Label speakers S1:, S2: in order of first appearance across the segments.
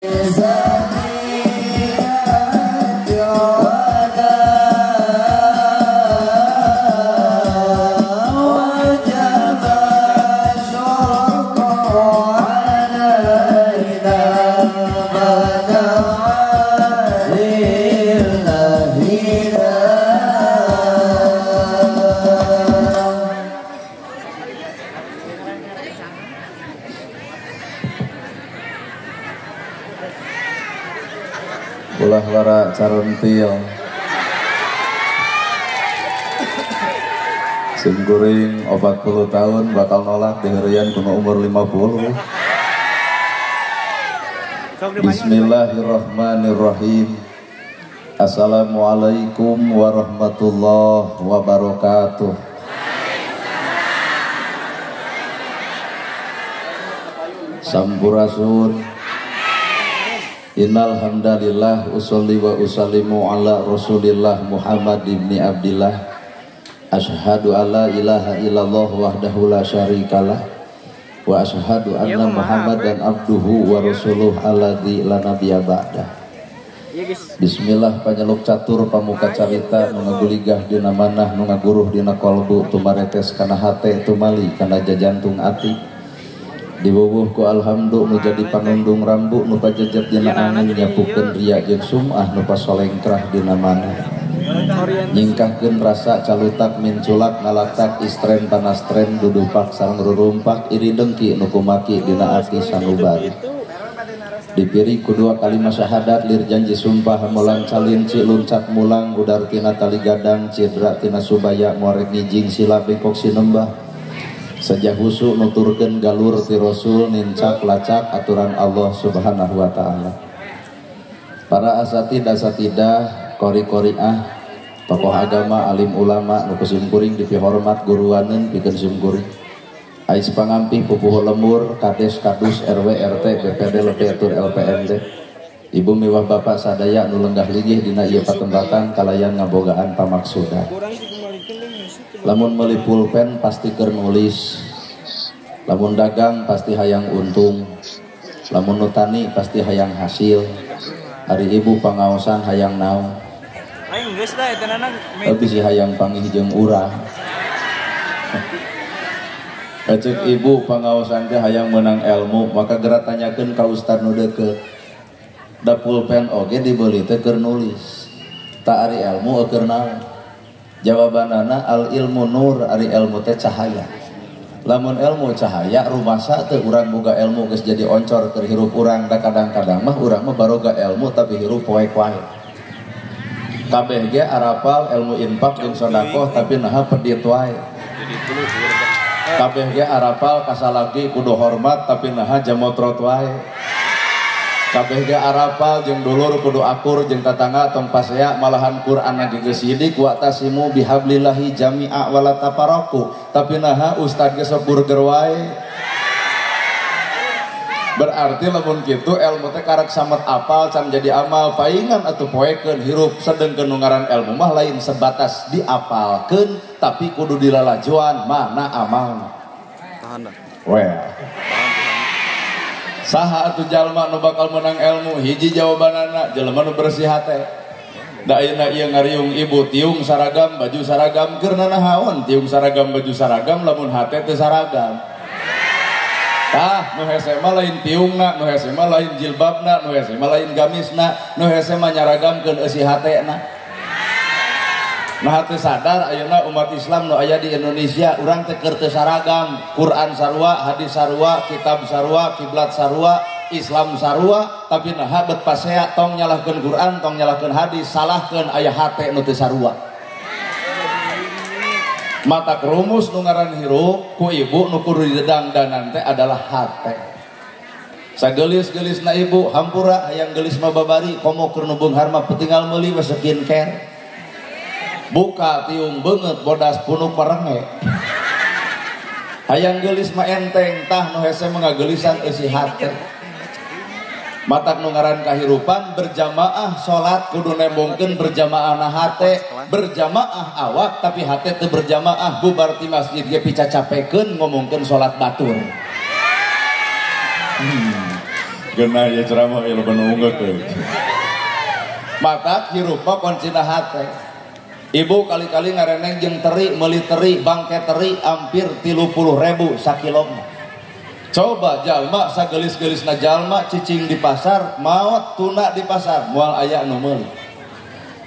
S1: Ulah wara carentil simkuring 40 tahun bakal nolak diherian kuno umur 50. Bismillahirrahmanirrahim. Assalamualaikum warahmatullahi wabarakatuh. Sampurasun. Innal hamdalillah usolli wa usallimu ala Rasulillah Muhammad ibni Abdillah. Asyhadu alla ilaha illallah wahdahu la syarikalah wa asyhadu anna Muhammadan abduhu wa rasuluh alladzi la nabiyya ba'dah. Bismillah panyeluk catur pamuka carita nu ngaguligah dina manah nu ngaguruh dina kolbu tumaretes kana hate tumali kana jajantung ati. Diwuwuh ku alhamdu nu jadi panundung rambu nu pajejet dina angin nyapukeun ria jeung sum'ah nu pasolengkrah dina manah. Nyingkahkeun rasa calutak minculak ngalatak istren panastren dudupak sareng rurumpak iri dengki nu kumaki dina ati sanubari. Dipiri ku dua kalimat syahadat lir janji sumpah mulang calinci luncat mulang udar tina tali gadang cidra tina subaya muarek ngijing sila bengkok sinembah. Sejah husu nuturkeun galur ti Rasul nincak lacak aturan Allah Subhanahu wa taala. Para asatid asatidah, qori-qoriah, tokoh agama, alim ulama nu kusimkuring dipihormat guruaneun pikeun simkuring. Ais pangampih pupuhu lemur, kades kadus RW RT BPD LP tur LPMD. Ibu miwah bapak sadaya nu lenggah linggih dina ieu patembatan kalayan ngabogaan pamaksudan. Lamun meuli pulpen pasti keur nulis, lamun dagang pasti hayang untung, lamun nutani pasti hayang hasil, ari ibu pangaosan hayang naon, tapi si hayang pangih jeung urang. Ceuk ibu pangaosan teh hayang meunang ilmu, maka geura tanyakeun ka ustad nu deukeut. Da pulpen oge dibeli teh keur nulis, tak ari ilmu keur naon? Jawabanana al ilmu nur, ari ilmu teh cahaya. Lamun ilmu cahaya rumasa teh urang boga ilmu geus jadi oncor keur hirup urang. Da kadang-kadang mah urang mah baroga ilmu tapi hirup poek wae. Kabeh ge arapal ilmu infak jeung sedekah tapi naha pedit wae. Kabeh ge arapal kasalaki kudu hormat tapi naha jamotrot wae. Kabeh ge arapal jeung dulur kudu akur jeung tatangga tong pasea malahan Quran ge geus sidik wa tasimu bihablillahi jami'a wala tafarraqu tapi naha ustad ge sok burger wae. Berarti lamun kitu ilmu teh karek samet apal can jadi amal paingan atuh poekeun hirup sedengkeun nu ngaran ilmu mah lain sebatas diapalkeun tapi kudu dilalajuan mana amalna.
S2: Tahan dah.
S1: Well. Saha atuh jalma nu bakal menang ilmu? Hiji jawabanana jelema nu bersih hate. Da ayeuna ieu ngariung ibu tiung saragam baju saragam keur nanahaon tiung saragam baju saragam lamun hate teu saragam. Tah nu hese mah lain tiungna, nu hese mah lain jilbabna, nu hese mah lain gamisna, nu hese mah nyaragamkeun eusi hatena. Nah teu sadar ayeuna umat Islam nu aya di Indonesia urang teh keur teu saragam, Quran sarua, hadis sarua, kitab sarua, kiblat sarua, Islam sarua, tapi naha bet pasea tong nyalahkeun Quran, tong nyalahkeun hadis, salahkeun aya hate nu teu sarua. Mata kerumus nu ngaran hirup ku ibu nu kudu didangdanan teh adalah hate. Sagelis-gelisna ibu hampura hayang gelis mah babari komo keur nu beunghar mah petinggal meuli we skincare. Buka tiung beungeut bodas punuk marenge. Hayang geulis mah enteng tah nu hese mah ngageulisan eusi hate. Matak nu ngaran kahirupan berjamaah salat kudu nembongkeun berjamaahna hate, berjamaah awak tapi hate teu berjamaah bubar ti masjid ge picacapekeun ngomongkeun salat batur. Geunah ieu ceramah ieu loba nu unggah teh. Matak hirup mah kuncina hate. Ibu kali-kali ngareneng jeung teri, meuli teri, bangke teri hampir 30.000 sakilona. Coba jalma sagelis-gelisna jalma cicing di pasar, maot tuna di pasar, moal aya nu meuli.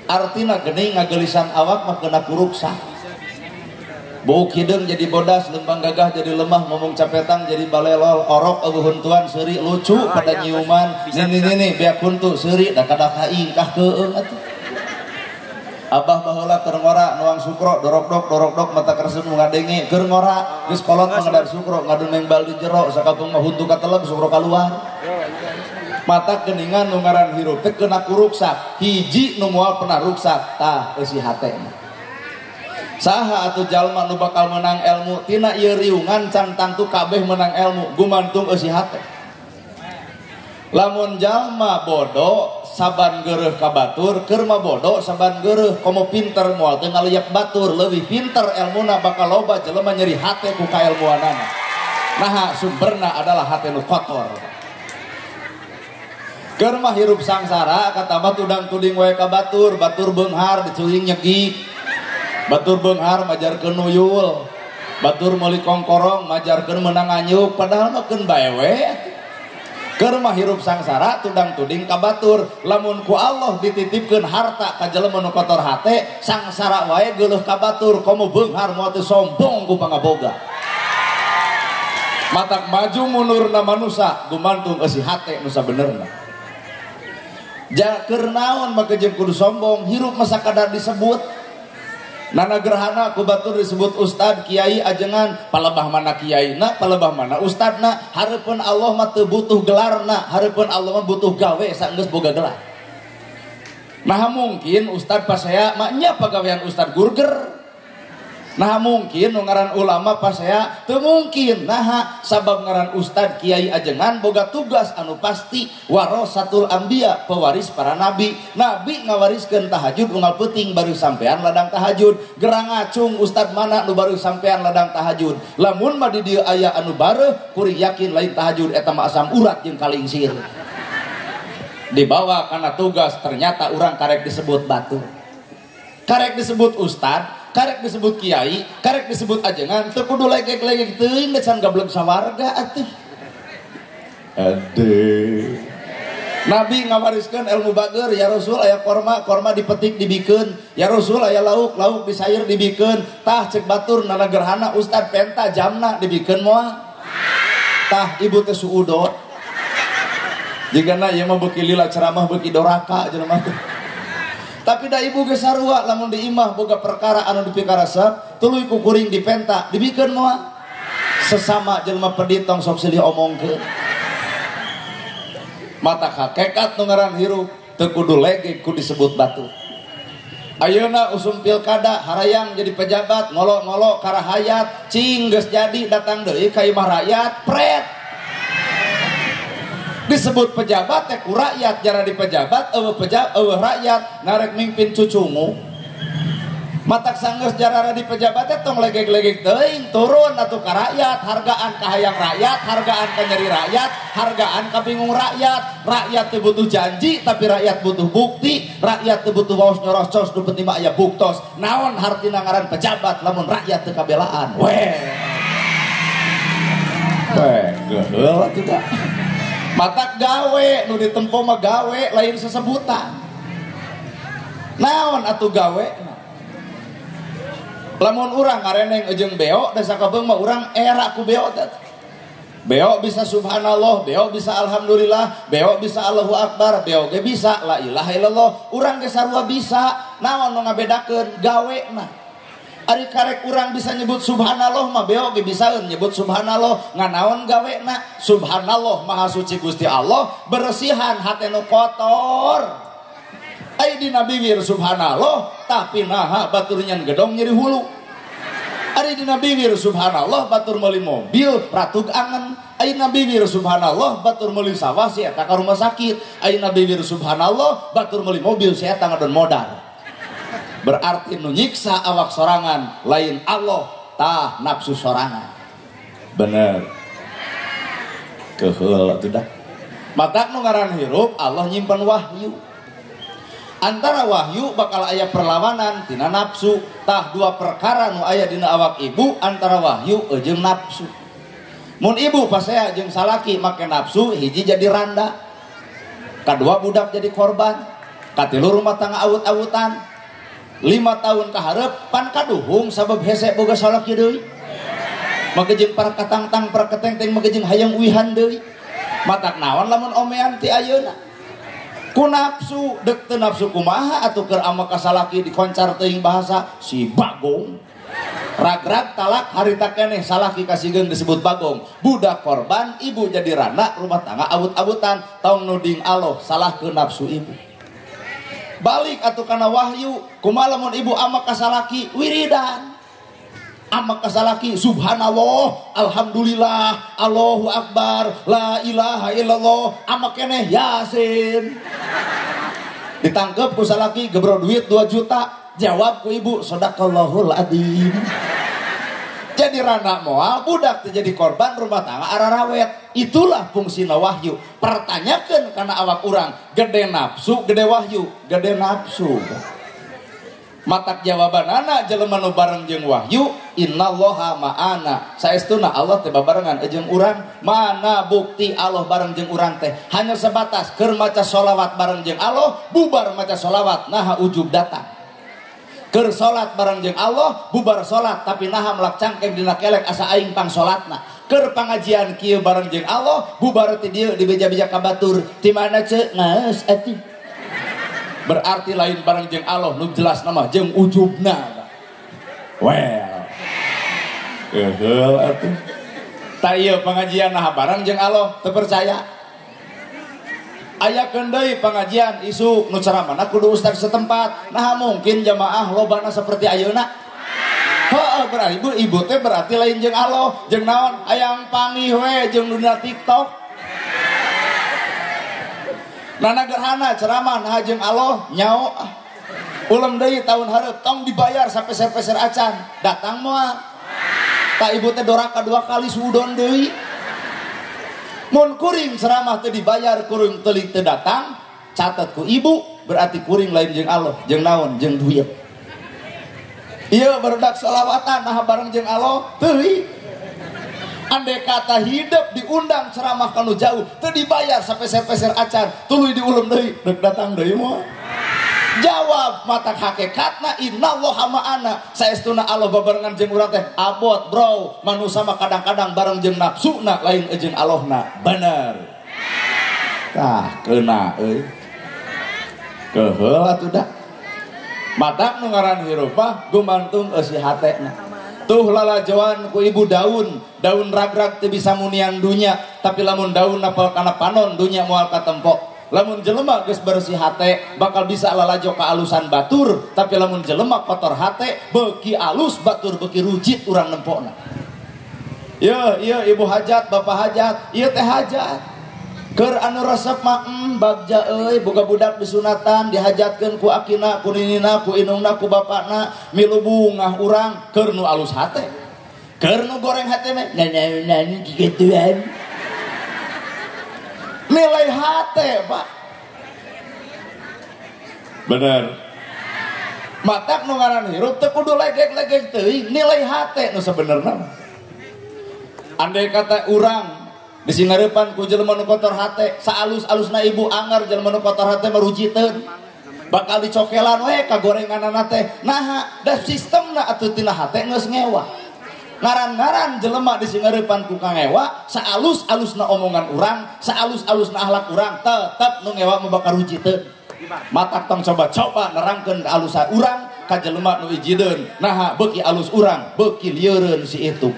S1: Artina geuning ngagelisan awak mah kena kuruksa. Buuk hideung jadi bodas, lembang gagah jadi lemah, ngomong capetang jadi balelol, orok eueuh huntuan seuri lucu pada nyiuman. Nini beak huntu seuri da kadaka ingkah keueung atuh. Abah baheula keur ngora nuang sukro dorok-dok mata keresep nu ngadenge keur ngora geus kolot mah ngadar sukro ngaduneng baldi jero sakapeung mah huntu katelep sukro kaluar. Mata geuningan nu ngaran hirup teh keuna kuruksak, hiji nu moal pernah ruksak tah eusi hate. Saha atuh jalma nu bakal menang ilmu tina ieu riungan can tangtu kabeh menang ilmu gumantung eusi hate. Lamun jalma bodoh saban geureuh ka batur, keur mah bodoh saban geureuh komo pinter moal teu ngaliak batur, leuwih pinter elmuna bakal loba jelema nyeri hate ku kailmuanana. Naha sumberna adalah hate nu kotor. Keur mah hirup sangsara katambah tudang tuding wae ka batur, batur beunghar dicuing nyegik. Batur beunghar majarkeun nuyul. Batur meuli kongkorong majarkeun meunang anyuk padahal mah keun bae we. Keur mah hirup sangsara tudang tuding ka batur, lamun ku Allah dititipkeun harta ka jelema nu kotor hate, sangsara wae geuleuh ka batur, komo beunghar moal teu sombong ku pangaboga. Matak maju mundurna manusa gumantung eusi hate nu sabenerna. Ja keur naon make jeung kudu sombong, hirup mah sakadar disebut. Nana gerhana ku batur disebut ustad, kiai, ajengan, palebah mana kiaina, palebah mana ustadna, hareupeun Allah mah teu butuh gelarna, hareupeun Allah mah butuh gawe saenggeus boga gelar. Nah mungkin ustad pasea mah nya pagawean ustad gurger. Nah mungkin nu ngaran ulama pasea teu mungkin. Naha sabab ngaran ustad, kiai, ajengan boga tugas anu pasti warasatul anbiya, pewaris para nabi. Nabi ngawariskeun tahajud unggal peuting baru sampean ladang tahajud. Gerang ngacung ustad mana nu baru sampean ladang tahajud. Lamun mah di dieu aya anu bareuh kuring yakin lain tahajud eta mah asam urat jeung kalingsir. Dibawa kana tugas ternyata urang karek disebut batur. Karek disebut ustad, karek disebut kiai, karek disebut ajengan, teu kudu legek-legek teuing da can gableg sawarga atuh. Aduh. Nabi ngawariskeun ilmu bager, ya Rasul aya korma, korma dipetik dibikeun, ya Rasul aya lauk, lauk disayur dibikeun, tah cek batur nana gerhana ustad penta jamna dibikeun moal. Tah ibu teh suudon. Jigana ieu mah beuki lila ceramah beuki doraka jelema teh. Tapi da ibu geus sarua lamun di imah boga perkara anu dipikaresep tuluy ku kuring dipenta dibikeun moal. Sesama jelema pedit tong sok silih omongkeun. Mata hakikat nu ngaran hirup teu kudu legek ku disebut batu. Ayeuna usum pilkada harayang jadi pejabat ngolo-ngolo karahayat cing geus jadi datang deui ka imah rakyat pret. Disebut pejabat teh ku rakyat jara di pejabat eueuh pejabat eueuh rakyat narek mimpin cucungu. Matak sanggeus jarara di pejabat teh tong legeg-legeg teuing turun atuh ka rakyat, hargaan ka hayang rakyat, hargaan ka nyeri rakyat, hargaan ka bingung rakyat. Rakyat teh butuh janji tapi rakyat butuh bukti, rakyat teh butuh waos nyorocos nu penting mah aya buktos. Naon hartina ngaran pejabat lamun rakyat teu kabelaan. Weh. Weh, geheul atuh da. Matak gawe nu ditempo mah gawe lain sesebutan. Naon atuh gawe? Lamun urang ngareneng jeung beo da sakabeung mah urang era ku beo teh. Beo bisa subhanallah, beo bisa alhamdulillah, beo bisa Allahu akbar, beo ge bisa la ilaha illallah. Urang ge sarua bisa. Naon nu ngabedakeun gawe mah. Ari karek urang bisa nyebut subhanallah mah beo ge bisaeun nyebut subhanallah. Nganaon gawena? Subhanallah maha suci Gusti Allah, beresihan hate nu kotor. Ai dina bibir subhanallah, tapi naha batur nyan gedong nyeri hulu. Ari dina bibir subhanallah batur meuli mobil ratug angen. Ai dina bibir subhanallah batur meuli sawah si eta ka rumah sakit. Ai dina bibir subhanallah batur meuli mobil si eta ngadon modal. Berarti nu nyiksa awak sorangan lain Allah tah nafsu sorangan. Bener. Keheul atuh dah. Matak nu ngaran hirup Allah nyimpen wahyu. Antara wahyu bakal aya perlawanan tina nafsu. Tah dua perkara nu aya dina awak ibu antara wahyu jeung nafsu. Mun ibu pasea jeung salaki make nafsu, hiji jadi randa, kadua budak jadi korban, katilu rumah tangga awut-awutan. 5 tahun kaharep pan kaduhung sabab hese boga salaki deui. Make jeung parakatangtang paraketengteng make jeung hayang uihan deui. Matak naon lamun omean ti ayeuna. Ku nafsu dek teu nafsu kumaha atuh keur ama ka salaki dikoncar teuing bahasa si bagong. Ragrag talak harita keneh salaki kasigeung disebut bagong. Budak korban, ibu jadi randa, rumah tangga awut-awutan, tong nuding Allah salah ke nafsu ibu. Balik atuh kana wahyu, kumaha lamun ibu ama ka salaki wiridan. Ama ka salaki subhanallah, alhamdulillah, Allahu akbar, la ilaha illallah, ama keneh yasin. Ditangkep ku salaki gebro duit 2 juta, jawab ku ibu sadaqallahul adzim. Jadi randa moal, budak jadi korban, rumah tangga ararawet. Itulah fungsina wahyu. Pertanyakan karena awak urang, gede nafsu, gede wahyu, gede nafsu. Matak jawaban anak jelema nu bareng jeung wahyu, innallaha ma'ana. Saestuna Allah teh babarengan jeung urang. Mana bukti Allah bareng jeung urang teh? Hanya sebatas keur maca sholawat bareng jeung Allah, bubar maca sholawat naha ujub datang. Keur salat bareng jeung Allah, bubar salat tapi naha melak cangkeng dina kelek asa aing pang salatna. Keur pangajian kieu bareng jeung Allah, bubar ti dieu dibeja-beja ka batur. Ti mana ceuk geus atuh. Berarti lain bareng jeung Allah nu jelas nama jeung ujubna. Well. Keheul atuh. Ta ieu pangajian naha bareng jeung Allah teu percaya. Ayakeun deui pengajian isuk nu ceramahna kudu ustaz setempat. Nah mungkin jamaah lobana seperti ayeuna. Heuh, berarti ibu teh berarti lain jeung Allah, jeung naon? Hayang pangih we jeung dunia TikTok. Nana gerhana ceramah nah jeung Allah nyao. Ulem deui tahun hareup tong dibayar sapeser-peser acan. Datang moal. Ta ibu teh doraka 2 kali suudon deui. Mun kuring ceramah teu dibayar, kuring teuling teu datang, catat ku ibu berarti kuring lain jeung Allah, jeung naon? Jeung duit. Ieu barudak sholawatan nah bareng jeung Allah teuing. Andai kata hidup diundang ceramah kanu jauh teu dibayar sapeser-peser acan, tuluy diulem deui, deuk datang deui moal. Jawab mata hakikatna innallaha ma'ana. Saestuna Allah babarengan jeung urang teh abot bro, manusa mah kadang-kadang bareng jeung nafsuna lain jeung Allahna. Bener. Tah keuna euy. Keheul atuh da. Matak nu ngaran hirup mah gumantung eusi hatena. Tuh lalajoan ku ibu daun, daun ragrag teu bisa munian dunya, tapi lamun daun napel kana panon dunya moal katempok. Lamun jelema geus bersih hate bakal bisa lalajo ka alusan batur, tapi lamun jelema kotor hate beuki alus batur beuki rujit urang nempokna. Yeuh, ieu ibu hajat, bapak hajat, ieu teh hajat. Keur anu resep mah bagja euy boga budak disunatan dihajatkeun ku akina, ku ninina, ku inungna, ku bapakna, milu bungah urang keur nu alus hate. Keur nu goreng hate mah nanaonan kikituan. Nilai hate, Pak. Bener. Matak nu ngaran hirup teu kudu legek-legek teuing, nilai hate nu sebenerna. Andai kata urang disingareupan ku jelema nu kotor hate, saalus-alusna ibu anger jelema nu kotor hate marujiteun. Bakal dicokelan we ka gorenganana teh. Naha, da sistemna atuh tina hate geus ngewa. Ngaran-ngaran jelema disingareupan ku kangewa, saalus-alusna omongan urang, saalus-alusna akhlak urang, tetep nu ngewa mah bakal rujiteun. Matak tong coba-coba nerangkeun kaalusan urang ka jelema nu ijideun. Naha beuki alus urang, beuki lieureun si itu.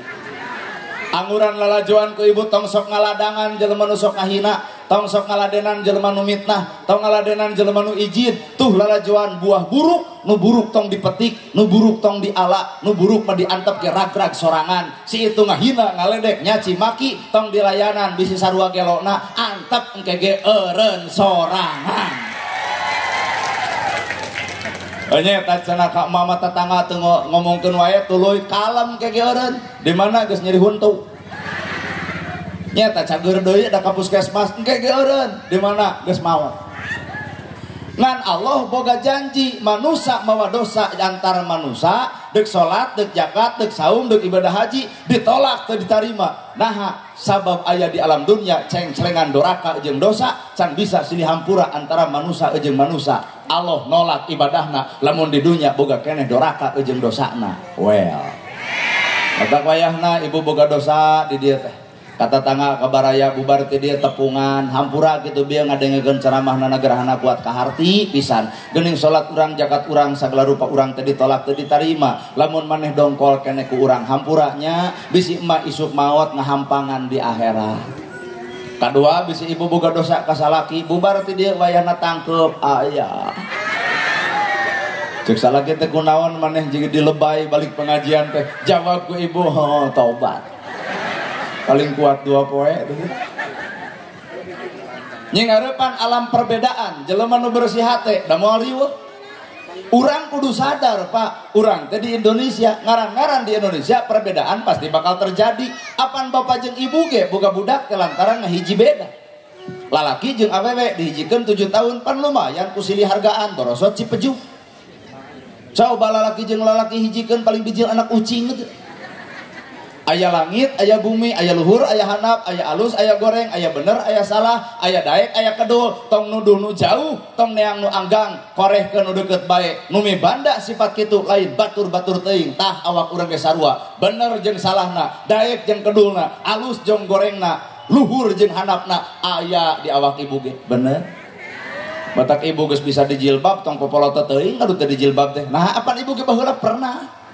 S1: Anguran lalajoan ku ibu tong sok ngaladangan jelema nu sok ngahina, tong sok ngaladenan jelema nu mitnah, tong ngaladenan jelema nu ijid. Tuh lalajoan buah buruk, nu buruk tong dipetik, nu buruk tong diala, nu buruk mah diantep ke ragrag sorangan. Si itu ngahina, ngaledek, nyaci maki, tong dilayanan bisi sarua gelokna, antep engke ge eureun sorangan. Nya eta cenah ka mama tetangga teu ngomongkeun wae tuluy kalem ke ge eureun. Di mana geus nyeri huntu. Nyata cager deui da ka puskesmas engke ge eureun di mana geus maot. Ngan Allah boga janji manusa mawa dosa antara manusa deuk salat deuk zakat deuk saum deuk ibadah haji ditolak teu ditarima. Naha sabab aya di alam dunia cengcelengan doraka jeung dosa can bisa silih hampura antara manusa jeung manusa. Allah nolak ibadahna lamun di dunia boga keneh doraka jeung dosana. Well. Matak wayahna ibu boga dosa di dieu teh. Kata tangga kabaraya bubar ti dia tepungan hampura gitu bieu ngadengekeun ceramahna gerahana kuat kaharti pisan geuning salat urang zakat urang sagala rupa urang teh ditolak teu ditarima lamun maneh dongkol keneh ku urang hampuranya bisi emak isuk maot ngahampangan di akhirat. Kadua bisi ibu boga dosa ka salaki bubar ti dieu wayahna tangkeup aya. Cek salaki teh kunaon maneh jeung dilebay balik pengajian teh jawab ku ibu oh, taubat. Paling kuat 2 poe nying arepan alam perbedaan jelema nu bersih hate da moal riweuh. Urang kudu sadar Pak, urang teh di Indonesia, ngaran-ngaran di Indonesia perbedaan pasti bakal terjadi. Apan bapak jeung ibu ge boga budak teh lantaran ngahiji beda. Lalaki jeung awewe dihijikeun 7 tahun pan lumayan ku silih hargaan borosot cipejuh. Coba lalaki jeung lalaki hijikeun paling bijil anak ucing gitu. Aya langit, aya bumi, aya luhur, aya hanap, aya alus, aya goreng, aya bener, aya salah, aya daek, aya kedul, tong nuduh nu jauh, tong neang nu anggang, korehkeun nu deukeut bae, nu mibanda sifat kitu lain batur-batur teuing, tah awak urang ge sarua, bener jeung salahna, daek jeung kedulna, alus jeung gorengna, luhur jeung hanapna, aya di awak ibu ge, bener. Batak ibu geus bisa dijilbab, tong popolotot teuing aduh teu dijilbab teh. Nah, apan ibu ge baheula pernah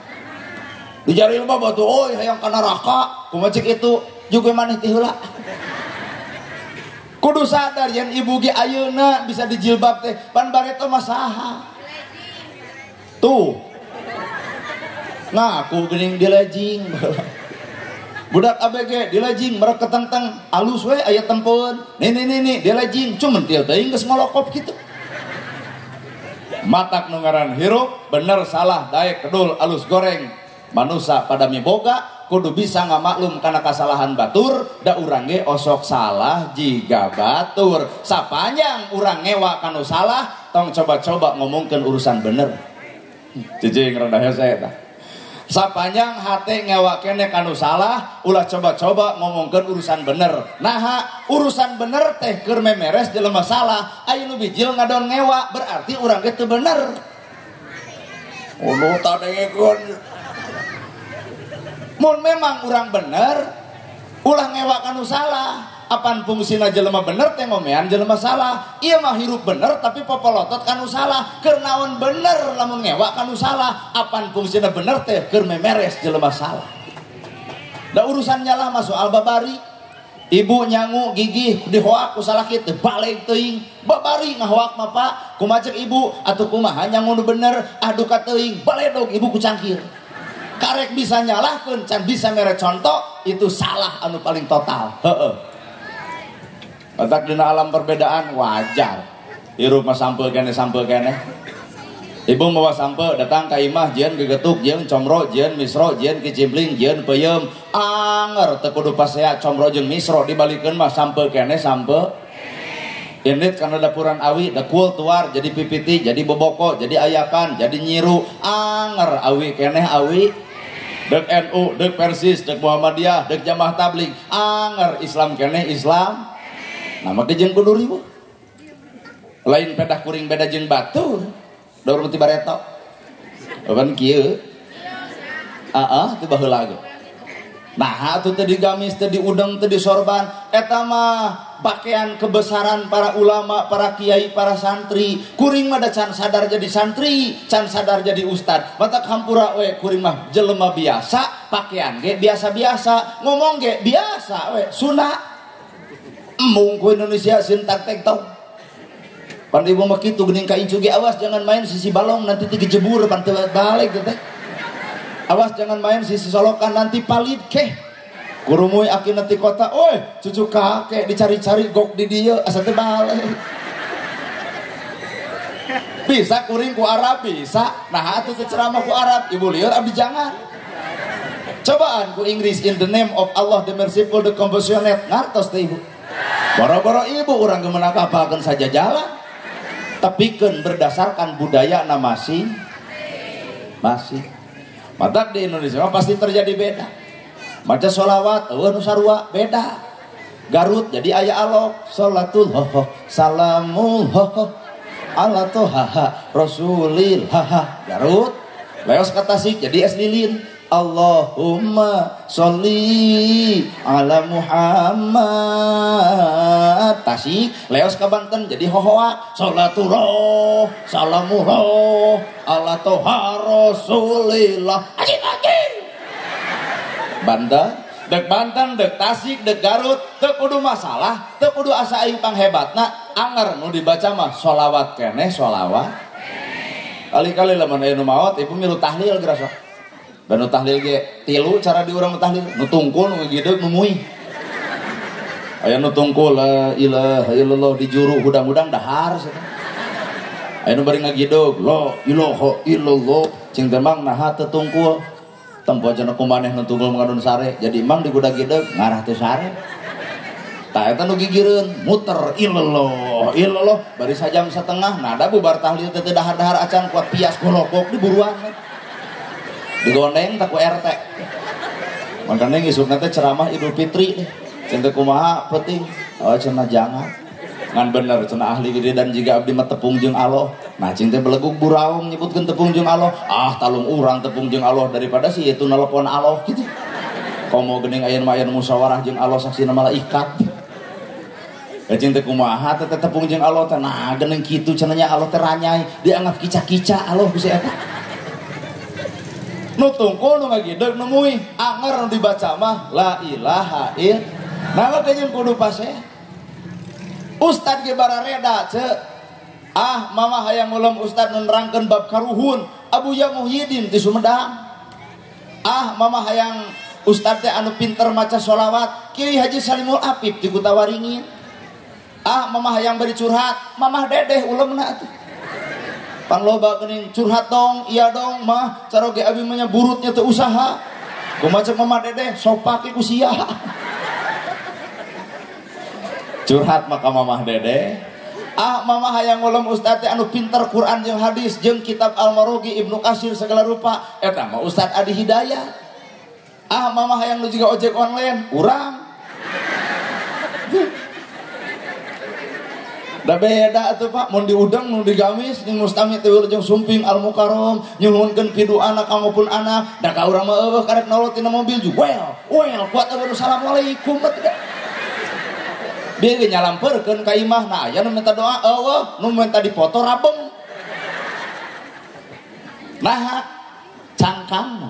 S1: dijaril mah batu, oi hayang ka neraka, kumaha cek itu juga maneh ti heula. Kudu sadar yen ibu ge ayeuna bisa dijilbab teh, pan bareto mah saha. Tuh. Ngaku geuning dilejing. Budak ABG dilejing merek ketenteng, alus we aya tempeun. Nih nih nih dilejing, cumentil teuing geus ngolokop kitu. Matak nu ngaran hirup, bener salah, daek kedul, alus goreng. Manusa pada miboga kudu bisa ngamaklum karena kesalahan batur da urang ge osok salah jiga batur sapanjang urang ngewa kanu salah tong coba-coba ngomongkeun urusan bener cicing rada hese eta sapanjang hate ngewa kene kanu salah ulah coba-coba ngomongkeun urusan bener naha urusan bener teh keur memeres jelema salah aya nu bijil ngadon ngewa berarti urang ge teu bener ono tadengekeun. Mun memang urang bener ulah ngewa kanu salah apan fungsina jelema bener teh ngomean jelema salah ieu mah hirup bener tapi popolotot kanu salah keur naon bener lamun ngewa kanu salah apan fungsina bener teh keur memeres jelema salah da urusan nyalah mah soal babari ibu nyangu gigih dihoak ku salaki teh balik teuing babari ngahoak mah Pak kumaha cek ibu atuh kumaha nyangu nu bener aduh ka teuing baledog ibu ku cangkir karek bisa nyalahkeun can bisa mere contoh itu salah anu paling total heeh. Batak dina alam perbedaan wajar hirup mah sampeu keneh sampeu keneh. Ibu mawa sampeu datang ka imah jieun gegetuk jieun comro jieun misro jieun kicimpling jieun peuyeum anger teu kudu pasea comro jeung misro dibalikeun mah sampeu keneh sampeu indit karena dapuran awi dekul tuar jadi pipiti jadi boboko jadi ayakan jadi nyiru anger awi keneh awi dek NU dek Persis dek Muhammadiyah dek Jamaah Tabligh anger Islam keneh Islam nama ke jeung kudu riweuh lain pedah kuring beda jeung batur daur ti bareto pan kieu heeh teu baheula ge nah atuh teu digamis teu diudeng teu disorban eta mah pakaian kebesaran para ulama, para kiai, para santri. Kuring mah da can sadar jadi santri, can sadar jadi ustad. Matak hampura we kuring mah jelema biasa, pakaian ge biasa-biasa, ngomong ge biasa we, sunah. Embung ku Indonesia sieun tak tau. Pan ibu mah kitu geuning ka incu ge awas jangan main sisi balong nanti tigejebur pan teu balik teh. Awas jangan main sisi solokan nanti palit keh. Kurumui aki nanti kota, oi cucu kakek dicari-cari gok di dia, asa teh balik. Bisa kuring ku Arab bisa, nah atuh teh ceramah ku Arab, ibu lieur abdi jangan. Cobaan ku Inggris in the name of Allah the merciful the compassionate ngartos teh ibu. Boro-boro ibu urang gemenak apalkeun saja jalan. Tepikeun berdasarkan budaya na masing masing. Matak di Indonesia mah pasti terjadi beda. Maca sholawat eueuh nu sarua beda. Garut jadi aya alok sholatul ho salamul ho ala toha rasulil ha Garut. Leos ka Tasik jadi es lilin Allahumma sholli ala Muhammad. Tasik. Leos ka Banten jadi hohoa sholatullah salamullah ala toha rasulillah. Ajib ajib Banten. Dek Banten, dek Tasik, dek Garut, teu kudu masalah, teu kudu asa aing panghebatna, anger nu dibaca mah sholawat keneh sholawat. Kali-kali lamun aya nu maot ibu milu tahlil geura sok. Da nu tahlil ge tilu cara di urang tahlil, nu tungkul, nu ngagideg, nu muih. Aya nu tungkul la ilaha illallah di juru hudang-hudang dahar cenah. Aya nu bari ngagideg la ilaha illallah cing teh mang naha teu tungkul. Tempo aja nu kumaneh nu tungkul ngadon sare jadi mang digudag-gideg ngarah teu sare. Tah eta nu gigireun muter illallah illallah bari sajam setengah nada bubar tahlil teh dahar-dahar acan kuat pias golokok diburuan. Digondeng tak ku RT. Makanya ngisukna teh ceramah Idul Fitri deh. Cing teh kumaha penting. Oh cenah jangan. Ngan bener cenah ahli wiridan jiga abdi mah tepung jeung Allah. Nah cing teh belegug buraung nyebutkeun tepung jeung Allah. Ah talung urang tepung jeung Allah daripada si itu nelepon Allah gitu. Komo geuning aya mah aya musyawarah jeung Allah saksina malaikat. Ya cing teh kumaha teh tepung jeung Allah teh nah geuning kitu cenah nya Allah teh ranyai dianggap kica-kica Allah ku si eta. Nu tungkul nu ngagideg nu muih anger nu dibaca mah la ilaha illallah. Nah jeung kudu pasea. Ustad ge barareda ce. Ah mama hayang ulem ustad nu nerangkeun bab karuhun Abuya Muhyiddin ti Sumedang. Ah mama hayang ustad teh anu pinter maca sholawat Kiai Haji Salimul Afif ti Kutawaringin. Ah mama hayang bari curhat mamah dedeh ulemna atuh. Pan loba geuning curhat dong, iya dong mah caroge abi mah nya burutnya teu usaha. Kumaha cek mamah dedeh sopak ku sia. Curhat maka mamah dedeh. Ah mama hayang ngulem ustad teh anu pinter Quran jeung hadis jeung kitab Al-Marogi Ibnu Katsir segala rupa eta mah Ustad Adi Hidayat. Ah mama hayang nu jiga ojek online urang. Da beda atuh Pak mun diudeng mun digamis jeung mustami teh jeung sumping Al Mukarram nyuhunkeun pidu anak maupun anak da ka urang mah eueuh karek nolot tina mobil juga well kuat eueuh assalamualaikum atuh. Bieu ge nyalampeurkeun ka imah nah aya nu minta doa eueuh nu minta dipoto rabeng. Nah cangkang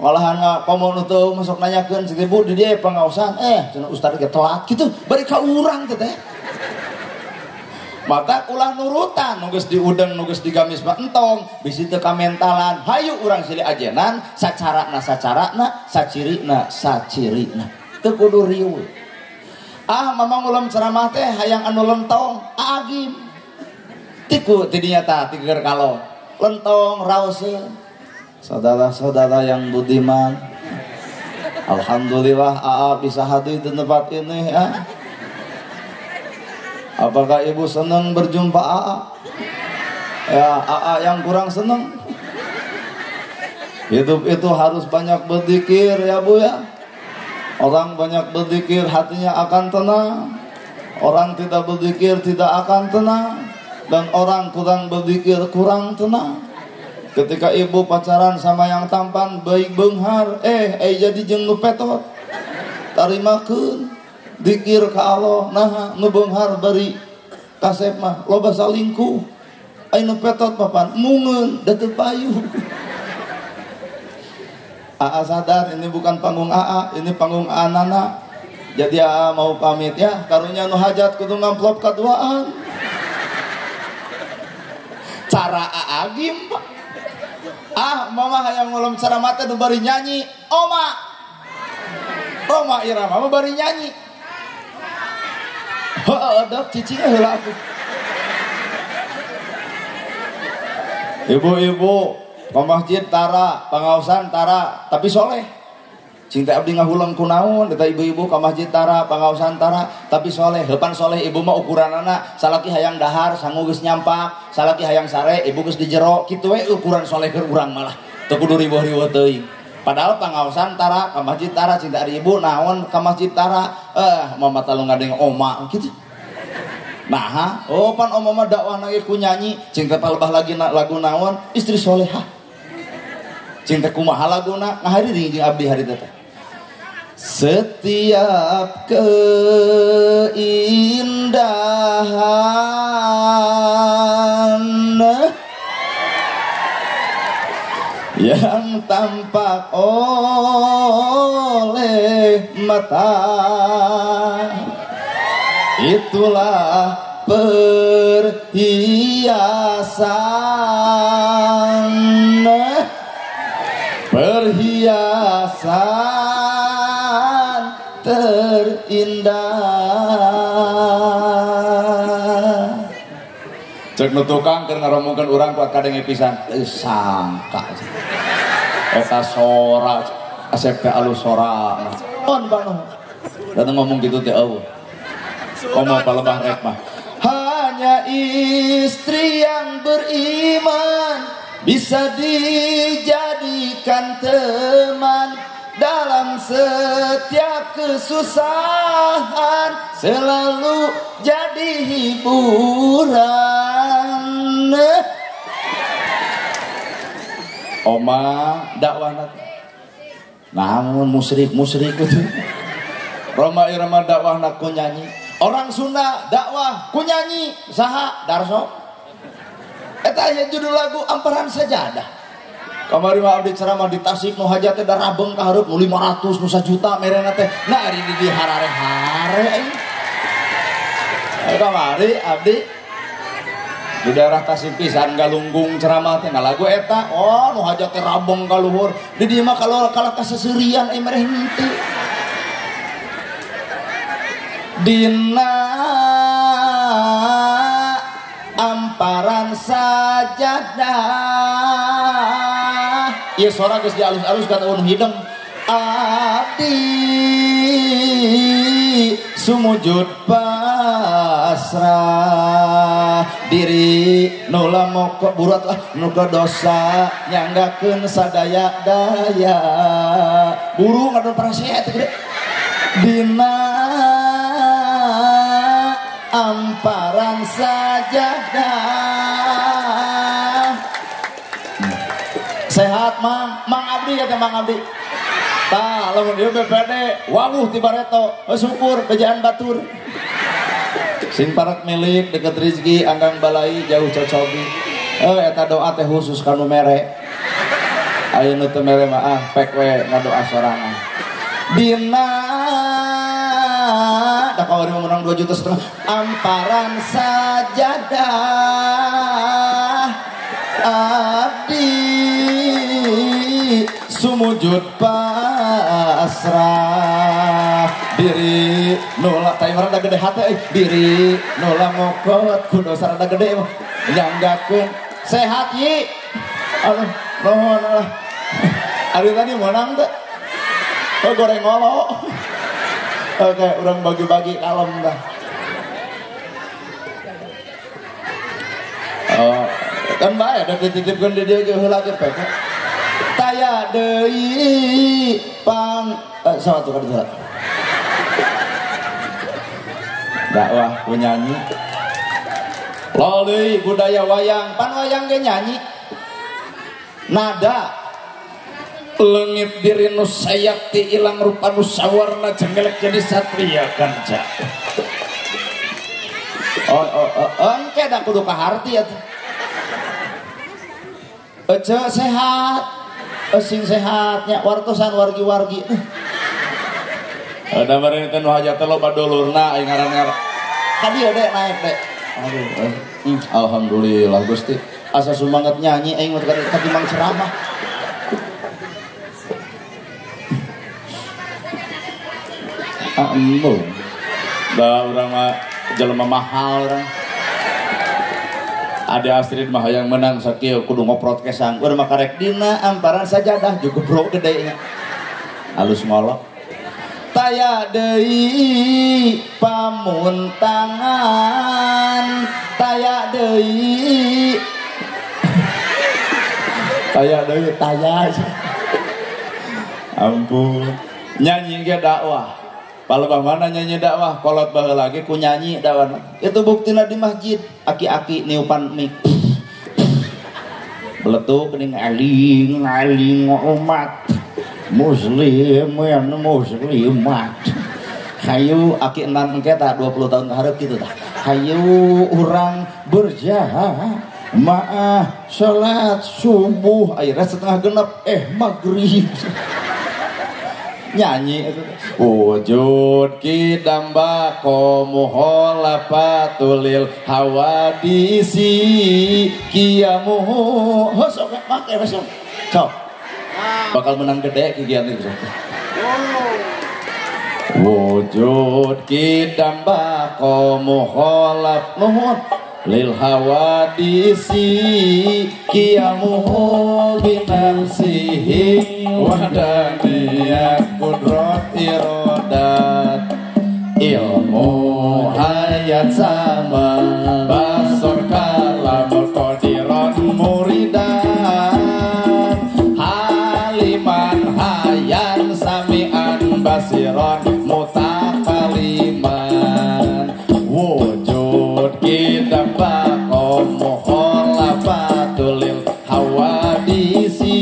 S1: malahan komo nu teu masuk nanyakeun si ibu di dieu pangaosan cenah ustad ge telat kitu bari ka urang teh teh. Maka ulah nurutan nu geus diudeng nu geus digamis mah entong bisi teu kamentalan hayu urang silih ajenan sacarana sacarana sacirina sacirina teu kudu riweuh. Ah mama ngulam ceramah teh hayang anu lentong agim tiku tidinya tah tiger kalong lentong raoseun. Saudara-saudara yang budiman, alhamdulillah AA bisa hadir di tempat ini ya. Apakah ibu senang berjumpa AA? Ya AA yang kurang senang. Hidup itu harus banyak berzikir ya Bu ya. Orang banyak berzikir hatinya akan tenang. Orang tidak berzikir tidak akan tenang. Dan orang kurang berzikir kurang tenang. Ketika ibu pacaran sama yang tampan baik beunghar, jadi jeung nu petot. Tarimakeun dikir ka Allah, nah nu beunghar bari kasep mah loba salingkuh. Ai nu petot mah pan mungeun da teu payu. AA sadar ini bukan panggung AA, ini panggung AA Nana. Jadi AA mau pamit ya, karunya nu hajat kudu ngamplop kaduaan. Cara AA gim. Ah mama hayang ngulem ceramah teh nu bari nyanyi, Oma. Oma Irama mah bari nyanyi. Heeh, dok cicing heula atuh. Ibu-ibu Ka masjid tara, pangaosan tara, tapi soleh. Cinta abdi ngahuleng kunaon eta ibu-ibu ka masjid tara, pangaosan tara, tapi soleh. Heupan soleh ibu mah ukuranana salaki hayang dahar sangu geus nyampak, salaki hayang sare ibu geus di jero, kitu we ukuran soleh keur urang malah. Teu kudu riweuh-riweuh teuing. Padahal pangaosan tara, ka masjid tara, cinta ari ibu naon ka masjid tara, mama talu ngadeng oma kitu. Nah, oh pan oma mah dakwahna ge ku nyanyi, cinta palebah lagi lagu naon istri solehah. Cinta kumaha laguna ngahari jeung abdi hari teh. Setiap keindahan yang tampak oleh mata, itulah perhiasan, perhiasan terindah. Cek nu tukang keur ngaromongkeun urang kuat kadenge pisan. Sangka eta sora asep teh alus sora. On bang. Datang ngomong gitu teh eueuh. Komo palebah rek mah. Hanya istri yang beriman bisa dijadikan teman dalam setiap kesusahan, selalu jadi hiburan. Oma dakwah namun musyrik-musyrik itu. Roma Irama dakwah ku nyanyi. Orang Sunda dakwah ku nyanyi. Saha Darso. Eta aya judul lagu Amparan Sajadah. Kamari mah abdi ceramah di Tasik nu hajat teh da rabeng ka hareup nu 500 nu 1 juta merena teh. Nah ari di harare-hare aing. Kamari abdi di daerah Tasik pisan galunggung ceramah teh ngalagu eta. Oh nu hajat teh rabeng ka luhur. Di dieu mah kalau kalah kaseseurian euy mereh henteu. Dina amparan sajadah. Ieu sora geus dialus-alus kata nu hideng. Abdi sumujud pasrah diri nu lamoko burat lah nu dosa nyanggakeun sadaya daya. Buru ngadon parasea teh gede. Dina amparan sajadah. Sehat mang, Mang Abdi kata Mang Abdi. Tah lamun ieu BPD wawuh ti bareto, syukur bejaan batur. Sing parak milik deket rezeki anggang balai jauh cocobi. Eta doa teh khusus kanu mere. Aya nu teu mere mah ah pek we ngadoa sorangan. Dina da kawari menang 2,5 juta amparan sajadah abdi sumujud pasrah diri nolak teh rada gede hate diri nolak mokot ku dosa rada gede nyanggakeun sehat yi. Aduh nuhun lah ari tadi menang teh. Oh goreng ngolo. Oke, orang bagi-bagi kalem dah. Oh, kan bae da dititipkeun di dieu ge heula ge pek. Taya deui pang sama tuh kada. Dakwah ku nyanyi. Loli budaya wayang, pan wayang ge nyanyi. Nada lengit diri nu sayakti ilang rupa nu sawarna jenggelek jadi satria kanca. Oh oh oh engke da kudu kaharti atuh. Ece sehat, sing sehatnya wartosan wargi-wargi. Ada bareng teh nu hajat teh loba dulurna aing ngaran-ngaran. Ka dieu dek naik dek. Aduh, alhamdulillah Gusti. Asa sumanget nyanyi aing mah katimbang ceramah. Embung. Da urang mah jelema mahal urang. Ade Astrid mah hayang menang sakieu kudu ngoprot kesang. Urang mah karek dina amparan sajadah juga bro gede nya. Halus ngolok. Taya deui pamuntangan, taya deui. Taya deui taya. Ampun. Nyanyi ge dakwah. Palebah mana nyanyi dakwah, kolot baheula lagi ku nyanyi dakwah. Itu buktina di masjid, aki-aki niupan mic. Beletuk ning aling-aling umat muslim yang muslimat. Hayu aki enam engke tah 20 tahun ka hareup kitu tah. Hayu urang berjamaah salat subuh akhirnya setengah genep maghrib. Nyanyi itu wujud kidam bako muholafatulil hawadisi kiamuhu sok make sok sok bakal menang gede kegiatan itu. Wujud kidam bako muholaf nuhun lil hawadisi kiamuhu binafsihi wahdaniyat kudrat irodat ilmu hayat sama basor kalam qadiran muridan haliman hayan samian basiron mutakaliman wujud kita bako mukhalafatulil hawadisi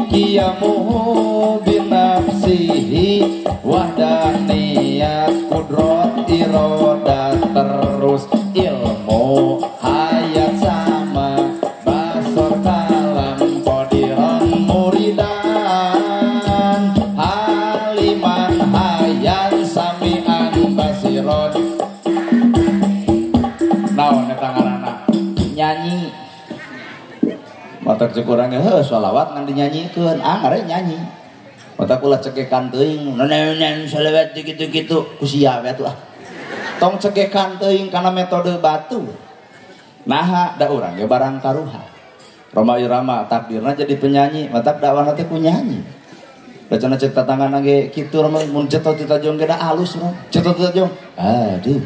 S1: kiamuhu binafsihi wahdaniyat kudrat irodat terus ilmu hayat sama basor kalam qadiran muridan haliman hayan samian basiron. Naon eta ngaranna nyanyi matak cek urang ge heuh sholawat ngan dinyanyikeun anggar nyanyi matak ulah cekekan teuing nenen sholawat kitu-kitu ku sia we atuh ah tong cekekan teuing kana metode batu naha da urang ge barang karuha Roma Irama takdirna jadi penyanyi matak dakwahna teh ku nyanyi da cenah cek tatangan ge kitu Roma mun cetot ti tajong ge da alus Roma cetot ti tajong aduh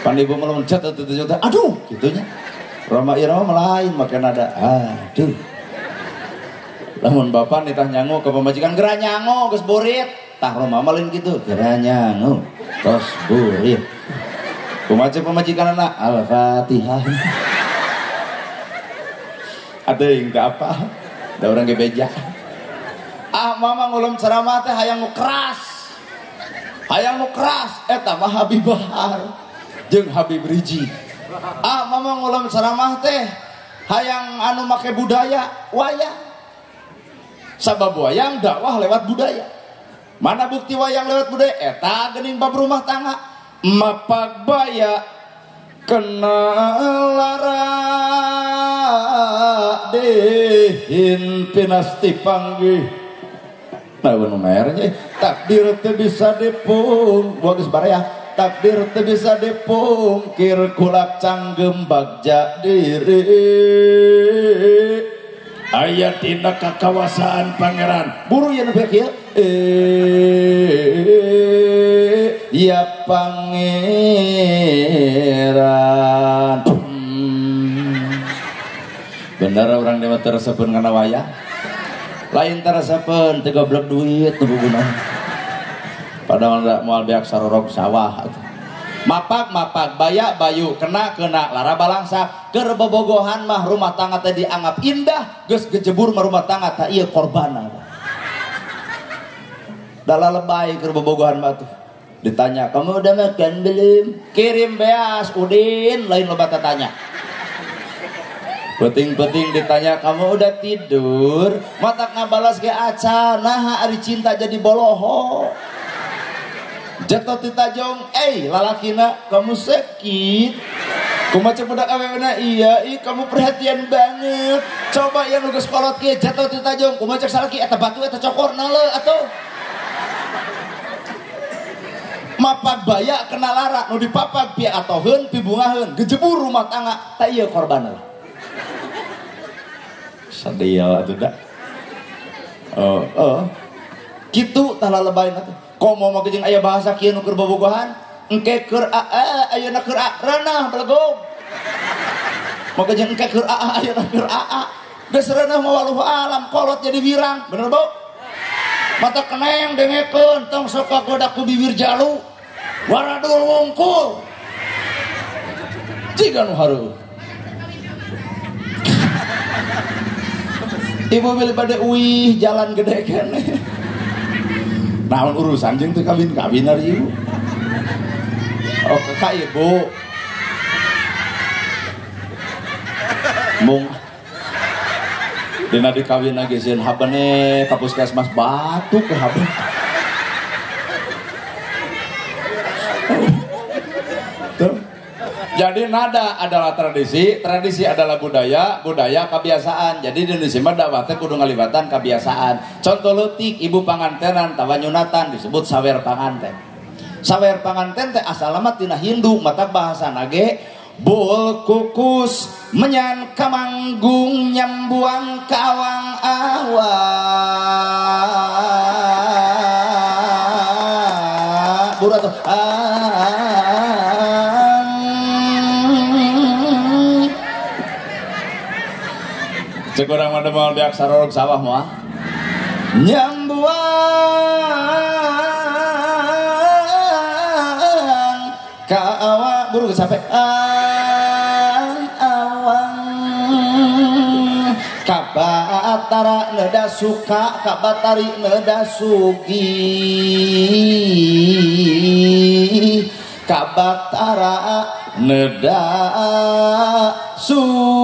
S1: pan ibu meloncat atau aduh gitunya Roma Irama melain makin ada aduh lamun bapak nitah nyangu ke pemajikan geura nyangu geus burit tah Roma malin gitu geura nyangu tos burit kumaha pemajikan anak Al-Fatihah atuh teu apa da urang ge beja ah mama ngulum ceramah teh hayang nu keras eta mah Habib Bahar jeung Habib Rizik. Ah mama ngulam ceramah teh hayang anu make budaya wayang. Sabab wayang dakwah lewat budaya. Mana bukti wayang lewat budaya? Eta geuning bab rumah tangga. Mapak baya kena lara dehin pinasti panggih. Nah bener nya takdir teu bisa dipung bagus baraya. Takdir teu bisa dipungkir kulak canggem bagja diri
S2: aya tina kakawasaan pangeran
S1: buru ya nu kieu ya pangeran. Bener urang dewa teresepeun kana wayang lain teresepeun teu goblok duit nu guna padahal moal beak sarorog sawah. Mapak mapak bayak bayu kena kena lara balangsa keur bobogohan mah rumah tangga teh dianggap indah geus gejebur mah rumah tangga tah ieu korbanna. Dalah lebay keur bobogohan mah tuh. Ditanya, "Kamu udah makan belum?" Kirim beas Udin lain loba tanya. Penting-penting ditanya, "Kamu udah tidur?" Matak ngabalas ge acan, naha ari cinta jadi boloho. Jatuh ti tajong, lalakina kamu sakit. Kumaha budak awewena, iya, ih kamu perhatian banget. Coba yang geus kolot kieu jatuh ti tajong, kumaha cek salaki eta batu eta cokor nale atuh. Mapag baya kena lara nu dipapag pi atoheun pi bungaheun gejebur rumah tangga tah ieu korbanna. Sadaya atuh da. Oh, oh. Kitu tah lalebain atuh. Komo mah jeung aya bahasa kieu nu keur bobogohan, engke keur aa ayeuna keur a reunah belegog. Maka jeung engke keur aa ayeuna keur aa. Geus reunah mah waluh alam kolot jadi wirang, bener Bu? Mata keneng dengekeun tong sok kagoda ku bibir jalu. Waradul wungkul. Jiga nu hareueuh. Ibu bilih bade uih jalan gede keneh. Naon urusan jeung teu kawin-kawin ari ibu? Oh, ka ibu. Mung dina dikawin lagi sieun habene ka puskesmas batuk ke haben. Tuh. Jadi nada adalah tradisi, tradisi adalah budaya, budaya kebiasaan. Jadi di Indonesia mah dakwah teh kudu ngalibatan kebiasaan. Contoh leutik ibu pangantenan tawa nyunatan disebut sawer panganten. Sawer panganten teh asalna mah tina Hindu, mata bahasana ge bol kukus menyan kamanggung nyambuang kawang awang. Buru atuh. Cek urang mah moal beak sarorog sawah moal. Nyambuang ka awang buru sampai awang kabatara neda suka kabatari neda sugi kabatara neda suka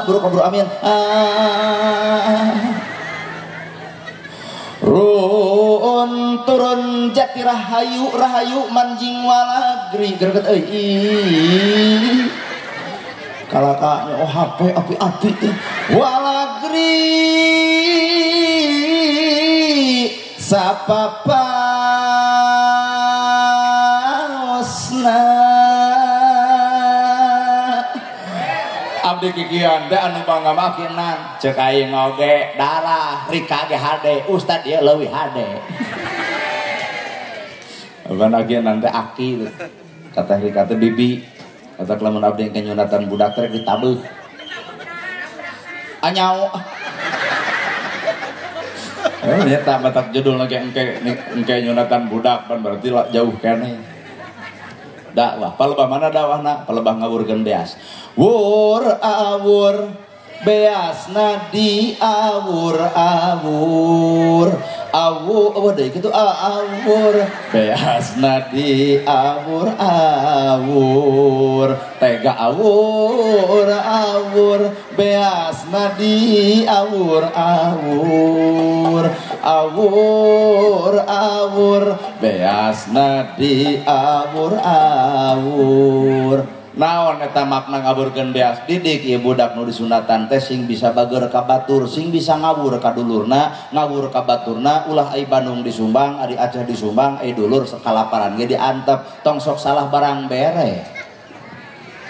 S1: buru kaburu amin. Run turun jati rahayu rahayu manjing walagri greget euy kalaka oh HP api-api teh walagri sapapaosna abdi kikian teh anu bangga makinan cek aing oge darah rika ge hade ustad ieu leuwih hade. Ban agenan teh aki kata rika teh bibi kata lamun abdi engke nyunatan budak teh ditabeuh anyao. Nyata batak judul lagi engke nyunatan budak pan berarti jauh keneh. Dakwah palebah mana dakwahna palebah ngawurkeun beas. Wur awur beasna di awur awur awur oh deui kitu awur beasna di awur awur tega awur awur beasna di awur awur awur awur beasna di awur awur. Naon eta makna ngaburkeun beas didik ieu budak nu disunatan teh sing bisa bager ka batur sing bisa ngawur ka dulurna ngawur ka baturna ulah ai Bandung disumbang ari Aceh disumbang ai dulur sakalaparan ge diantep tong sok salah barang bere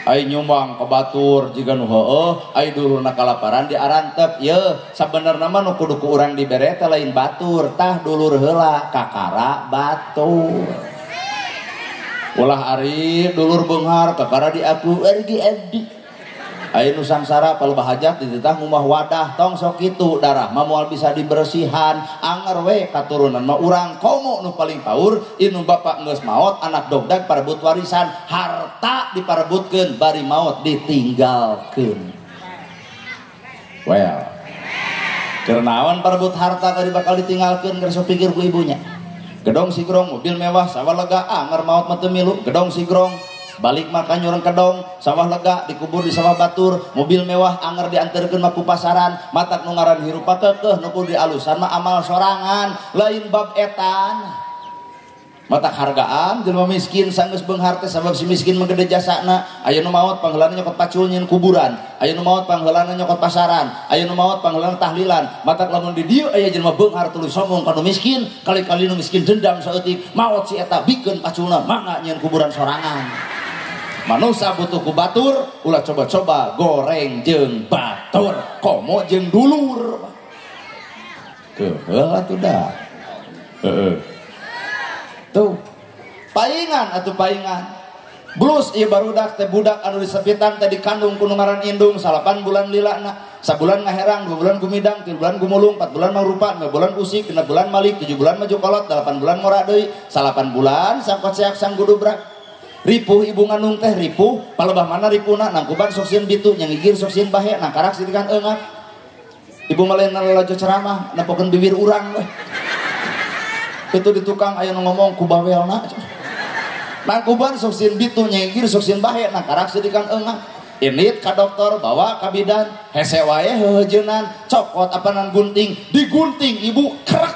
S1: ai nyumbang ka batur jiga nu heueuh ai dulurna kalaparan diarantep yeuh sabenerna mah nu kudu ku urang dibere teh lain batur tah dulur heula kakara batur. Ulah ari dulur beunghar kakara diaku ari abdi. Aya nu sangsara palebah hajat dititah ngumah wadah tong sok kitu darah mah moal bisa dibersihan anger we katurunan mah urang komo nu paling paur inu bapak geus maot anak dogdag parebut warisan harta diparebutkeun bari maot ditinggalkeun. Well. Keur naon parebut harta tadi bakal ditinggalkeun keur sok pikir ku ibunya. Gedong sigrong mobil mewah sawah lega anger maot mah teu milu gedong sigrong balik maka nyureng kedong sawah lega dikubur di sawah batur mobil mewah anger diantarkeun mah ku pasaran matak nu ngaran hirup kekeh nu kudu dialusan mah amal sorangan lain bab etan. Mata hargaan jelema miskin sanggeus beunghar teh sabab si miskin mah gede jasana. Aya nu maot pangheulana nyokot pacul nyeun kuburan, aya nu maot pangheulana nyokot pasaran, aya nu maot pangheulana tahlilan. Matak lamun di dieu aya jelema beunghar tuluy sombong ka nu miskin, kali-kali nu miskin dendam saeutik, maot si eta bikeun paculna mangga nyeun kuburan sorangan. Manusa butuh ku batur, ulah coba-coba goreng jeung batur, komo jeung dulur. Keuheul atuh dah. Heeh. Tuh, paingan atau paingan. Blus ieu barudak teh budak anu disepitan teh dikandung ku nu ngaran indung 8 bulan lilana. Sabulan ngaherang, 2 bulan gumidang, 3 bulan gumulung, 4 bulan mangrupa, 5 bulan usik, 6 bulan malik, 7 bulan maju kolot, 8 bulan ngora deui, 8 bulan sangkoceak sanggudubrak. Ripuh ibu ngandung teh ripuh, palebah mana ripuhna nangkuban sok sieun bitu, nyangigir sok sieun bahe, nangkarak sitikan eungap. Ibu mah lain lalajo ceramah, nempokeun bibir urang we. Itu di tukang aya nu ngomong ku bawelna. Nangkuban sok sieun bitu, nyengkir sok sieun bahe, nangkarak sitikan eungap. Init ka dokter, bawa ka bidan, hese wae heuheujeunnan, cokot apanan gunting, digunting ibu kerak.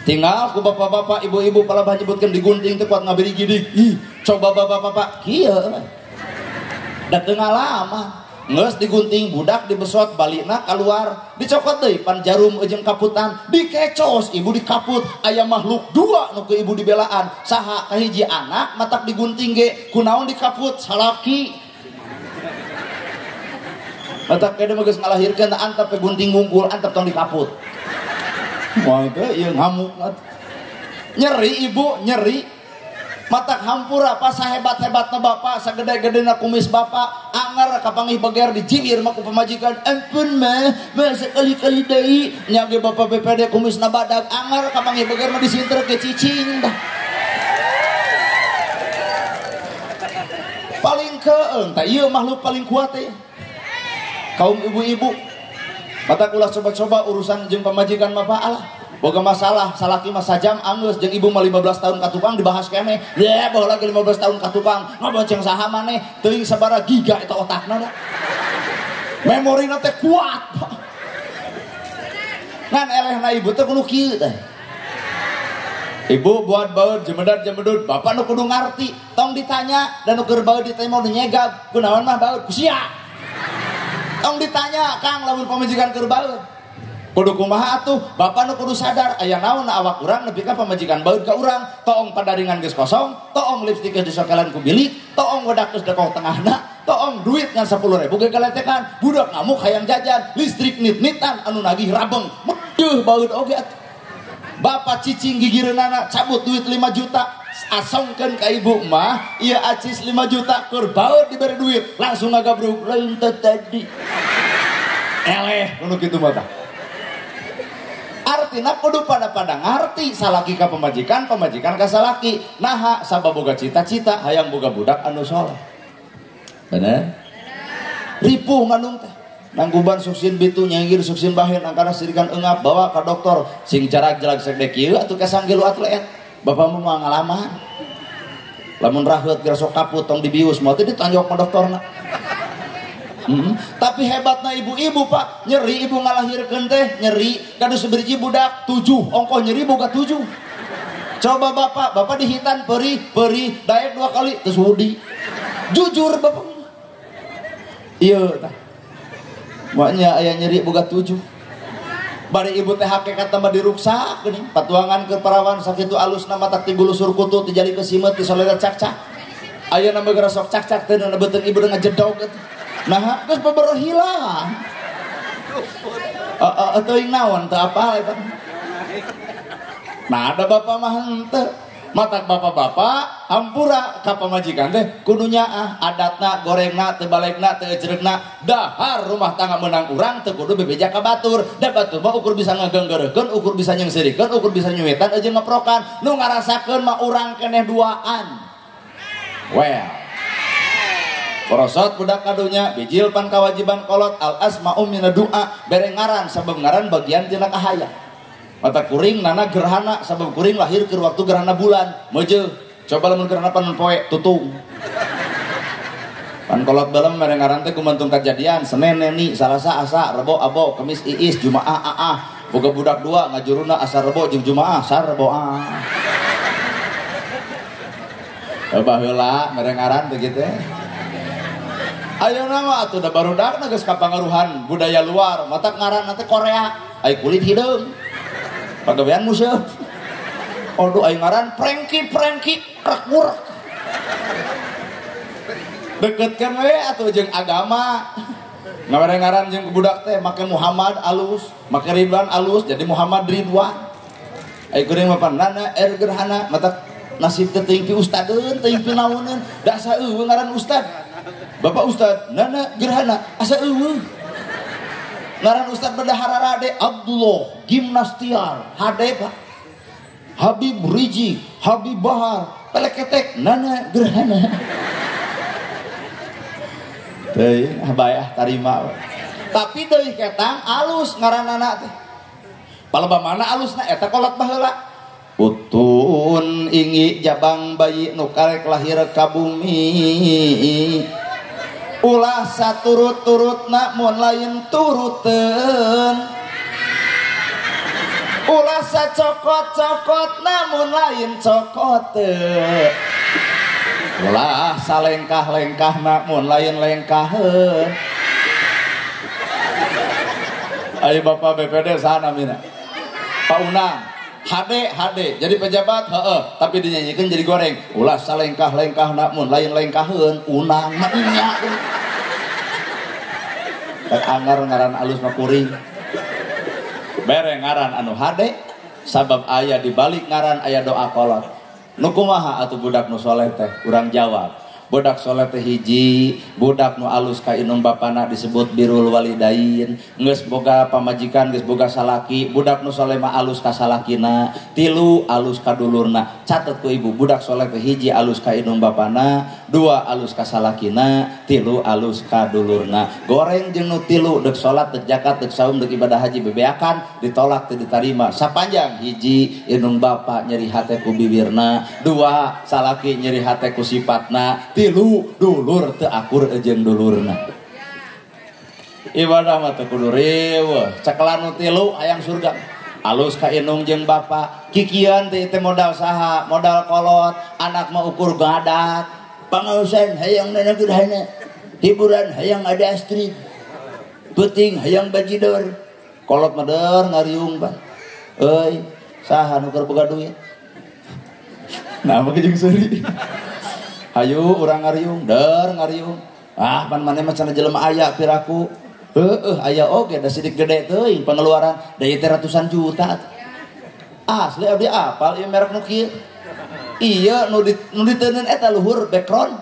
S1: Tinggal ku bapak-bapak, ibu-ibu palebah nyebutkeun digunting teh kuat ngabiri gidig. Ih, coba bapak-bapak kieu. Da teu ngalaman. Geus digunting budak dibesot balikna keluar dicokot deui pan jarum jeung kaputan dikecos ibu dikaput aya makhluk dua nu ku ibu dibelaan saha kahiji anak matak digunting ge kunaon dikaput salaki matak kede mah geus ngalahirkeun antap pe gunting wungkul antap tong dikaput moal teh ieu ngamuk nyeri ibu nyeri. Matak hampura pas sahebat-hebatna bapak, sagede-gedena kumis bapak, anger kapanggih beger dijingir mah ku pamajikan. Ampun mah, mah sekali-kali deui nya ge bapak BPD kumisna badag, anger kapanggih beger mah disinter ke cicing dah. Paling keung tah ieu makhluk paling kuat teh. Kaum ibu-ibu. Matak ulah coba-coba urusan jeung pamajikan mah alah. Boga masalah, salaki mah sajam anggeus jeung ibu mah 15 tahun ka tukang dibahas keneh. Ye, baheula lagi 15 tahun ka tukang, ngabonceng saha maneh, teuing sabaraha giga eta otakna. Memorina teh kuat. Ngan elehna ibu teh kudu kieu teh. Ibu buat baeud jemedat jemedud, bapak nu kudu ngarti, tong ditanya dan nu keur baeud ditanya mau nyegag, kunaon mah baeud ku sia. Tong ditanya, Kang lamun pamajikan keur baeud. Kudu kumaha atuh, bapak nu kudu sadar aya naon awak urang nepi ka pamajikan baeud ka urang, toong padaringan geus kosong, toong lipstik geus disokelan ku bilik, toong wedak geus dekoh tengahna, toong duit ngan 10.000 ge galetekan, budak ngamuk hayang jajan, listrik nit-nitan anu nagih rabeng, medeuh baeud oge atuh. Bapak cicing gigireunana cabut duit 5 juta, asongkeun ka ibu mah, ieu acis 5 juta keur baeud dibere duit, langsung ngagabruk lain teh tadi. Eleh nu kitu mah tah. Artina kudu pada-pada ngarti salaki ka pamajikan, pamajikan ka salaki. Naha sabab boga cita-cita hayang boga budak anu soleh. Bener? Ripuh ngandung teh. Nangguban suksin bitu nyengir suksin bahen angkana sirikan eungap bawa ka dokter sing jarak-jarak segede kieu atuh kasang gelu atlet. Bapak mah ngalaman. Lamun raheut geura sok kaput tong dibius moal teh ditonjok ka dokterna. Tapi hebatna ibu-ibu pak, nyeri ibu ngalahirkeun teh nyeri gaduh sebiji budak 7 ongkoh nyeri boga 7. Coba bapak, bapak dihitan perih perih daek 2 kali terus wudi. Jujur bapak. Iya tah. Maknya aya nyeri boga 7. Bari ibu teh hakikat tambah diruksak geuning patuangan keur parawan sakitu alusna matak ti bulusur kutu ti jadi kesimeut ti soleda cak-cak. Aya na geura sok cak-cak teh na beuteung ibu ngajedog atuh. Nah, geus beberoh hilang. Teuing naon teu apal eta. Nah, ada bapak mah henteu. Matak bapak-bapak hampura ka pamajikan teh kudu nyaah adatna, gorengna, teu balegna, teu ejregna, dahar rumah tangga menang urang teu kudu bebeja ka batur. Da batur mah ukur bisa ngagenggereukeun, ukur bisa nyengsirikeun, ukur bisa nyuwitan jeung ngeprokan. Nu ngarasakeun mah urang keneh duaan. Well, porosot budak kadunya bijil pan kawajiban kolot al asma'u mina du'a bere ngaran sabab ngaran bagian tina kahaya. Mata kuring nana gerhana sabab kuring lahir ke waktu gerhana bulan. Meuje coba lamun gerhana panon poe tutung. Pan kolot balem mere ngaran teh gumantung kajadian Senin Neni, Salasa Asa, Rebo Abo, Kamis Iis, Jumaah Aah. Boga budak dua ngajuruna asa Rebo jeung Jumaah sar Rebo ah. Baheula mere ngaran teh kitu. Ayeuna mah atuh da barudakna geus kapangaruhan budaya luar, matak ngaranna teh Korea, ai kulit hideung. Pagawean museup. Aduh ai ngaran Prengki-prengki rek-murek. Deketkeun we atuh jeung agama. Ngawere ngaran jeung budak teh make Muhammad alus, make Ridwan alus, jadi Muhammad Ridwan. Ai kuring mah nana er gerhana matak nasib teh teuing pi ustadeun, teuing pi naoneun, da asa eueuh ngaran ustad. Bapak ustad nana gerhana asa eueuh. Ngaran ustad bendahara rade Abdullah Gimnastiar hade Pak. Habib Riji, Habib Bahar, peleketek nana gerhana. Teuing bae ah tarima. Tapi deui ketang alus ngaranana teh. Palebah mana alusna eta kolot baheula. Utun ingi jabang bayi nu karek lahir ka bumi. Ulah saturut-turutna mun lain turuteun. Ulah sacokot-cokotna mun lain cokoteun. Ulah salengkah-lengkahna mun lain lengkaheun. Ayo Bapak BPD sana mina. Pak Unang, HD HD jadi pejabat heeh, tapi dinyanyikan jadi goreng. Ulah salengkah-lengkahna mun lain lengkaheun, Unang mah nya. Tak anggar ngaran alus mah kuring. Bere ngaran anu HD sabab aya di balik ngaran aya doa kolot. Nu kumaha atuh budak nu soleh teh? Urang jawab. Budak soleh teh hiji, budak nu alus ka indung bapana disebut birrul walidain, geus boga pamajikan, geus boga salaki, budak nu soleh mah alus ka salakina, tilu alus ka dulurna. Catet ku ibu, budak soleh teh hiji alus ka indung bapana, dua alus ka salakina, tilu alus ka dulurna. Goreng jeung nu tilu deuk salat, deuk zakat, deuk saum, deuk ibadah haji bebeakan, ditolak teu ditarima. Sapanjang hiji indung bapa nyeri hate ku bibirna, dua salaki nyeri hate ku sipatna, tilu dulur teu akur jeung dulurna. Ibadah mah teu kudu riweuh, cekelan nu tilu hayang surga. Alus ka indung jeung bapa, kikian teh teh modal saha, modal kolot, anak mah ukur gadat.
S2: Pangausan hayang nana gerhana, hiburan hayang ada Astrid, peuting hayang bajidor.
S1: Kolot mah deur ngariung bah. Euy, saha nu keur boga duit? Nah, mah jeung seuri. Hayu urang ngariung, der ngariung. Ah, pan maneh mah cenah jelema aya piraku. Heueuh, aya oge da sidik gede teuing pengeluaran da ieu teh ratusan juta. Asli abdi apal ieu merek nu kieu. Ieu nu diteunkeun eta luhur background.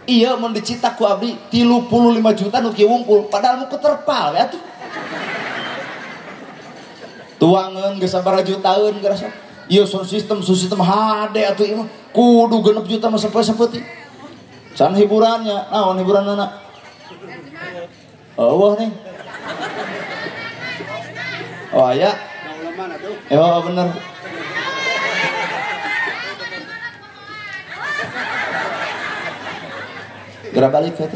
S1: Ieu mun dicitak ku abdi 35 juta nu kieu wungkul, padahal mu terpal we atuh. Tuangeun geus sabaraha jutaeun geus. Ieu sound system HD atuh ieu mah kudu 6 juta mah sapoe-sapoe. Can hiburannya, naon hiburanna? Eueuh nih. Oh aya. Oh bener. Geura balik teh.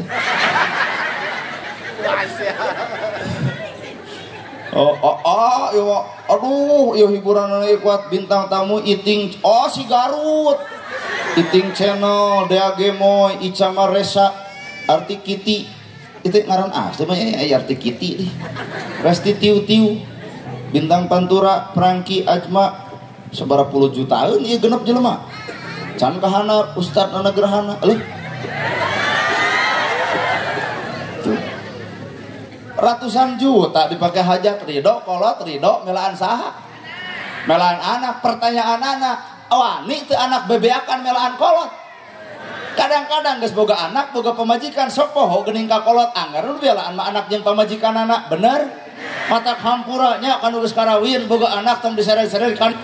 S1: Oh, oh, oh, ieu aduh, ieu hiburan ieu kuat bintang tamu Iting, oh si Garut. Iting Channel, Dea Gemoy, Ica Maresa, Arti Kitty. Itu ngaran asli mah ya Arti Kitty nih. Resti Tiu Tiu, Bintang Pantura, Prangki Ajma, sabaraha puluh jutaan ieu genep jelema. Can kahana Ustad Nana Gerhana, leuh. Ratusan juta dipakai hajat ridho kolot ridho melaan saha melaan anak. Pertanyaan anak wani teu anak bebeakan melaan kolot. Kadang-kadang geus boga anak boga pamajikan sok poho geuning ka kolot anggar nu belaan mah anak jeung pamajikan anak bener matak hampura nya kan geus karawin boga anak tong diseret-seret kan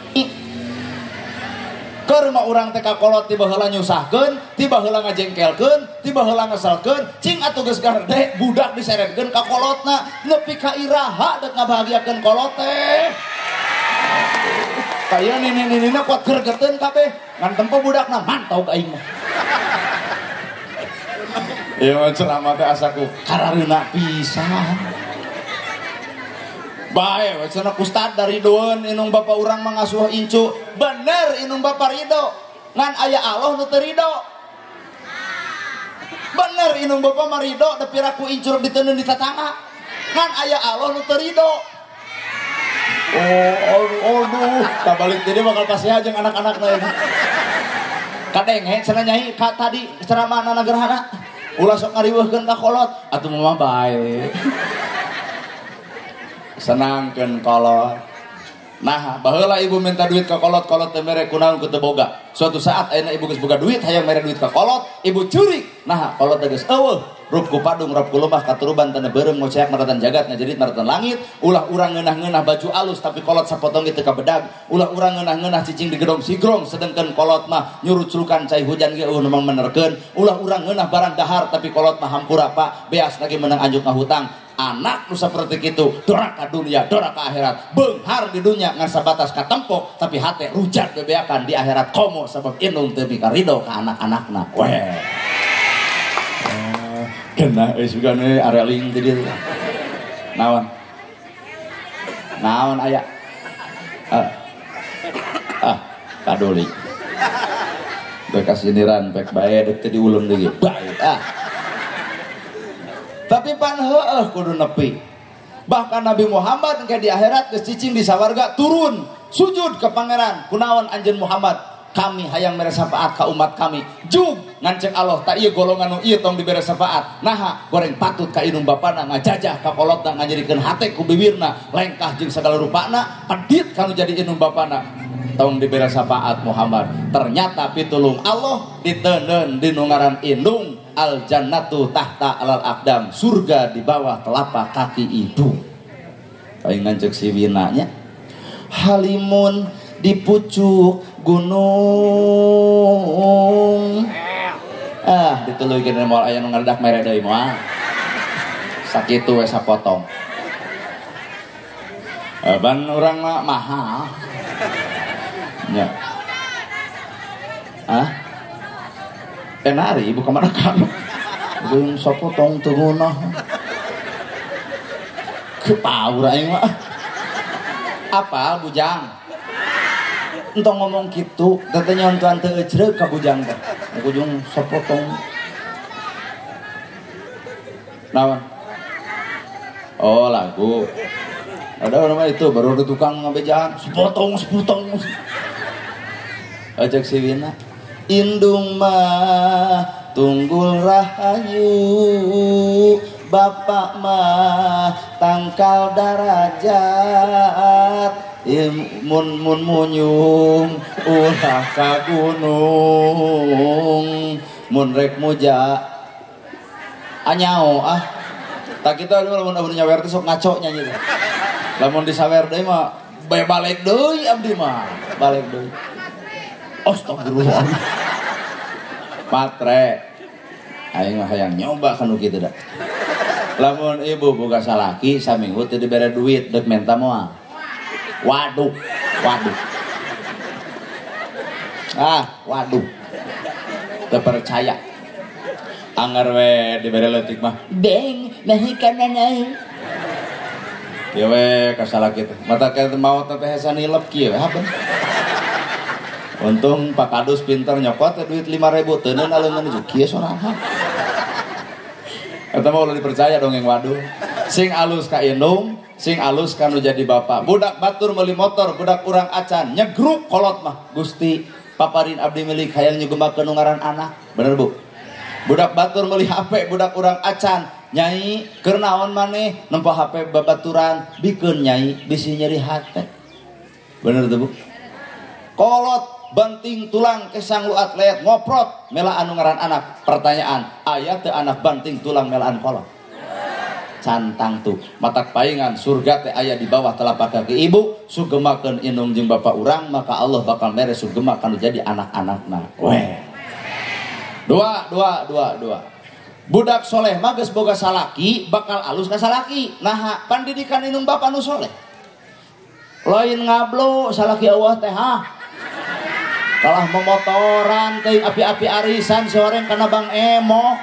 S1: keur mah urang teh ka kolot tiba heula nyusahkeun, tiba heula ngajengkelkeun, tiba heula ngeselkeun, cing atuh geus garede budak diseretkeun ka kolotna nepi ka iraha deuk ngabahagiakeun kolot teh. Kaya nini-ninina kuat gergeteun kabeh, ngan tempo budakna mantau ka aing mah. Ieu mah ceramah teh asa ku karareuna pisan. Bae we cenah ustad dari doeun inung bapa urang mah ngasuh incu. Bener inung bapa ridho. Ngan aya Allah nu teu ridho. Bener indung bapak mah ridho da piraku incur diteundeun di tatangga. Ngan aya Allah nu teu ridho. Oh, aduh, kabalik jadi bakal pasti aja anak-anak na ini. Kadenge cenah nyai ka tadi ceramah nana gerhana. Ulah sok ngariweuhkeun ka kolot atuh mah bae. Senangkeun kolot. Nah, baheula ibu minta duit ka kolot, kolot teu mere kunaon ku teu boga. Suatu saat ayeuna ibu geus boga duit, hayang mere duit ka kolot, ibu curik. Nah, kolot teh geus eueuh. Rup ku padung, rap ku lemah, katuruban tanah beureum ngoceak maratan jagat ngajerit maratan langit. Ulah urang ngeunah-ngeunah baju alus tapi kolot sapotong ge teu kabedag. Ulah urang ngeunah-ngeunah cicing di gedong sigrong sedengkeun kolot mah nyurucrukan cai hujan ge eueuh nu mangmenerkeun. Ulah urang ngeunah barang dahar tapi kolot mah hampura Pak, beas lagi menang anjuk ngahutang. Anak nu saperti kitu doraka dunia, doraka akhirat. Beunghar di dunia ngan sabatas katempok tapi hate rujat bebeakan di akhirat komo sabab indung teu mikarido ka anak-anakna. Weh. Kena sugan we areling teh dieu. Naon? Naon aya? Paduli. Bek kasiniran pek bae deuk teh diulem deui. Bae ah. Tapi pan heueuh kudu nepi. Bahkan Nabi Muhammad engke di akhirat geus cicing di sawarga turun sujud ke pangeran. Kunaon anjeun Muhammad? Kami hayang mere syafaat ka umat kami. Jug nganceng Allah tak ieu golongan nu ieu tong dibere syafaat. Naha goreng patut ka indung bapana ngajajah ka kolotna nganyerikeun hate ku bibirna lengkah jeung sagala rupana pedit kanu jadi indung bapana tong dibere syafaat Muhammad. Ternyata pitulung Allah diteundeun di nu ngaran indung al jannatu tahta alal aqdam, surga di bawah telapak kaki ibu. Paling ngancek si winanya halimun di pucuk gunung. Ah, dituluykeun moal aya nu ngaredak mere deui moal. Sakitu we sapotong. Ban urang mah mahal. Nya. Ah? Nari ibu kamana kan? Gunung sapotong teu ngeunah. Kepaur aing mah. Apal bujang? Entong ngomong gitu, teteh nyontohan teu ecreuk ka bujang teh. Ujung sapotong. Naon? Oh, lagu. Ada orang itu baru ada tukang ngabejaan, sepotong, sepotong. Ajak si Wina. Indung mah tunggul rahayu, bapak mah tangkal darajat. Mun mun munyung ulah ka gunung, mun rek muja anyao ah. Tak kita lamun abdi nyawer teh sok ngaco nyanyi teh. Lamun disawer deui mah bae balik deui abdi mah, balik deui. Astagfirullah. Matre. Aing mah hayang nyoba kanu kitu da. Lamun ibu boga salaki saminggu teu dibere duit deuk menta moal. Waduh, waduh. Ah, waduh. Teu percaya. Anggar we dibere leutik mah.
S2: Beng, mahikan nanai.
S1: Ieu we ka salaki teh. Mata ke maot teh hesa nilep kieu we hapeun. Untung Pak Kadus pinter nyokot duit 5.000 teu neun aleungeun jeung kieu sorangan. Eta mah ulah dipercaya dongeng waduh. Sing alus ka indung, sing alus kanu jadi bapak. Budak batur meuli motor, budak urang acan nyegruk kolot mah. Gusti paparin abdi milik hayang nyugemakeun nu ngaran anak. Bener Bu? Budak batur meuli HP, budak urang acan. Nyai keur naon maneh nempo HP babaturan, bikeun nyai bisi nyeri hate. Bener teu Bu? Kolot banting tulang kesang lu atlet ngoprot melaan nu ngaran anak. Pertanyaan, aya teu anak banting tulang melaan kolot? Cantang tuh matak paingan surga teh aya di bawah telapak kaki ibu. Sugemakeun indung jeung bapak urang maka Allah bakal mere sugema kanu jadi anak-anakna. Weh. Dua. Budak soleh mah geus boga salaki bakal alus ka salaki. Naha pandidikan indung bapak nu soleh. Lain ngablo salaki Allah teh ha. Kalah memotoran teh api-api arisan sore kana Bang Emo.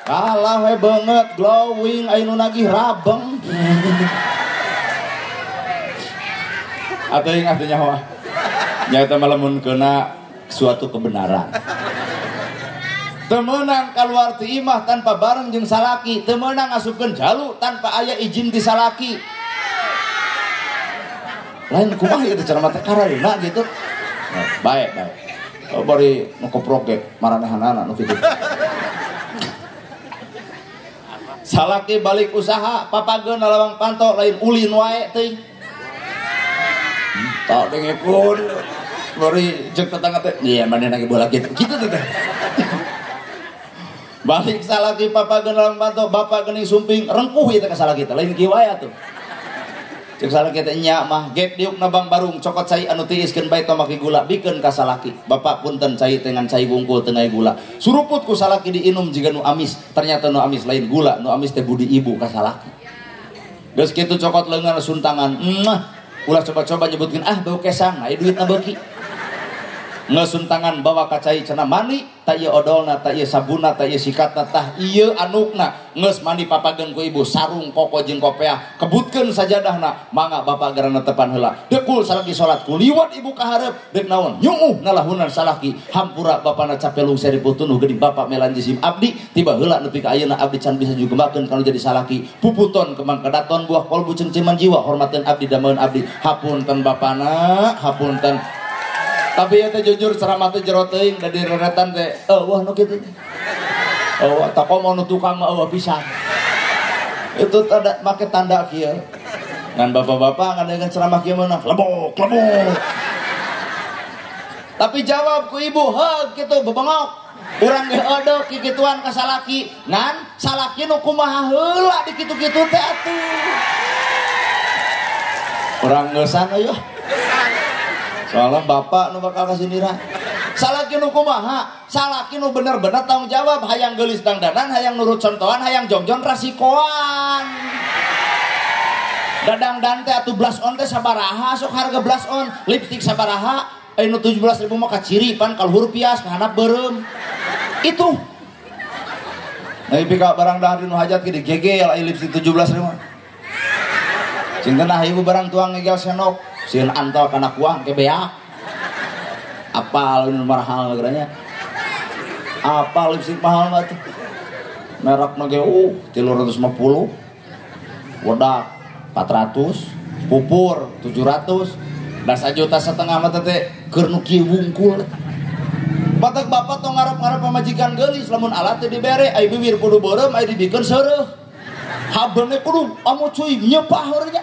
S1: Kalah we banget glowing aya nu nagih rabeng. Atuh ingat teh nyawa. Nyata malamun kena suatu kebenaran. Temenang keluar ti imah tanpa bareng jeung salaki, temenang asupkeun jalu tanpa aya izin ti salaki. Lain kumaha ieu teh ceramah teh karaeuna gitu. Nah, baik baik. Oh, bari nu koprok ge maranehanana nu kitu. Salaki balik usaha papageun lawang panto lain ulin wae teuing. Tak dengekeun bari jeung tetangga teh iya manehna ge bola kitu kitu teh. Balik salaki papageun lawang panto bapak geuning sumping rengkuh ieu teh ka salaki teh lain kieu wae atuh. Cek salaki teh nya mah gek diuk nabang barung cokot cai anu tiiskeun bae tomaki gula bikeun ka salaki. Bapak punten cai teh ngan cai wungkul teu ngae gula. Suruput ku salaki diinum jiga nu amis, ternyata nu amis lain gula, nu amis teh budi ibu ka salaki. Geus kitu cokot leungeun suntangan. Muah. Ulah coba-coba nyebutkeun ah bau kesang, aya duitna beuki. Ngesuntangan bawa ka cai cenah mandi, tah ieu odolna, tah ieu sabunna, tah ieu sikatna, tah ieu anukna. Geus mandi papageun ku ibu sarung koko jeung kopeah, kebutkeun sajadahna, mangga bapak gerana tepan heula. Dekul salaki salat kuliwat ibu ka hareup, deuk naon? Nyuuh nalahunan salaki. Hampura bapana capelung seribu tunuh geuning bapak melan jisim abdi, tiba heula nepi ka ayeuna abdi can bisa jugemakeun kana jadi salaki. Puputon kemang kadaton buah kolbu cengceman jiwa, hormateun abdi dameun abdi. Hapunten bapana, hapunten. Tapi ya teh jujur ceramah teh jero teuing da direretan teh eueuh nu kitu. Eueuh tak komo nu tukang mah eueuh pisan. Itu tanda make tanda kieu. Ngan bapak-bapak ngadengeun ceramah kieu mah lebok lebok. Tapi jawab ku ibu, heuh kitu bebengok. Urang ge eudeuh kikituan ka salaki. Ngan salaki nu kumaha heula di kitu-kitu teh atuh. Urang geusan eueuh. Soalnya bapak nu bakal kasih nira. Salaki nu kumaha, salaki nu bener-bener tanggung jawab, hayang geulis dangdanan, hayang nurut contohan, hayang jongjon rasikoan. Dadang dan teh atuh blush on teh sabaraha, sok harga blush on, lipstick sabaraha, nu 17.000 mah kaciri pan kaluhur pias kahandap beureum. Itu. Nah, pika barang dahar di nu hajat ge digegel aya lipstick 17.000. Cing teh nah ibu barang tuang ngegel senok. Sieun antol kana kuah ke beak. Apal nu mahal geranya. Apal lipstik mahal mah tuh. Merekna ge 350. Wedak 400, pupur 700, da sajuta setengah mah teh keur nu kieu wungkul. Batak bapak tong ngarep-ngarep pamajikan geulis lamun alat teh dibere ai bibir kudu beureum ai dibikeun seureuh. Habeune kudu amu cuy nyepah nya.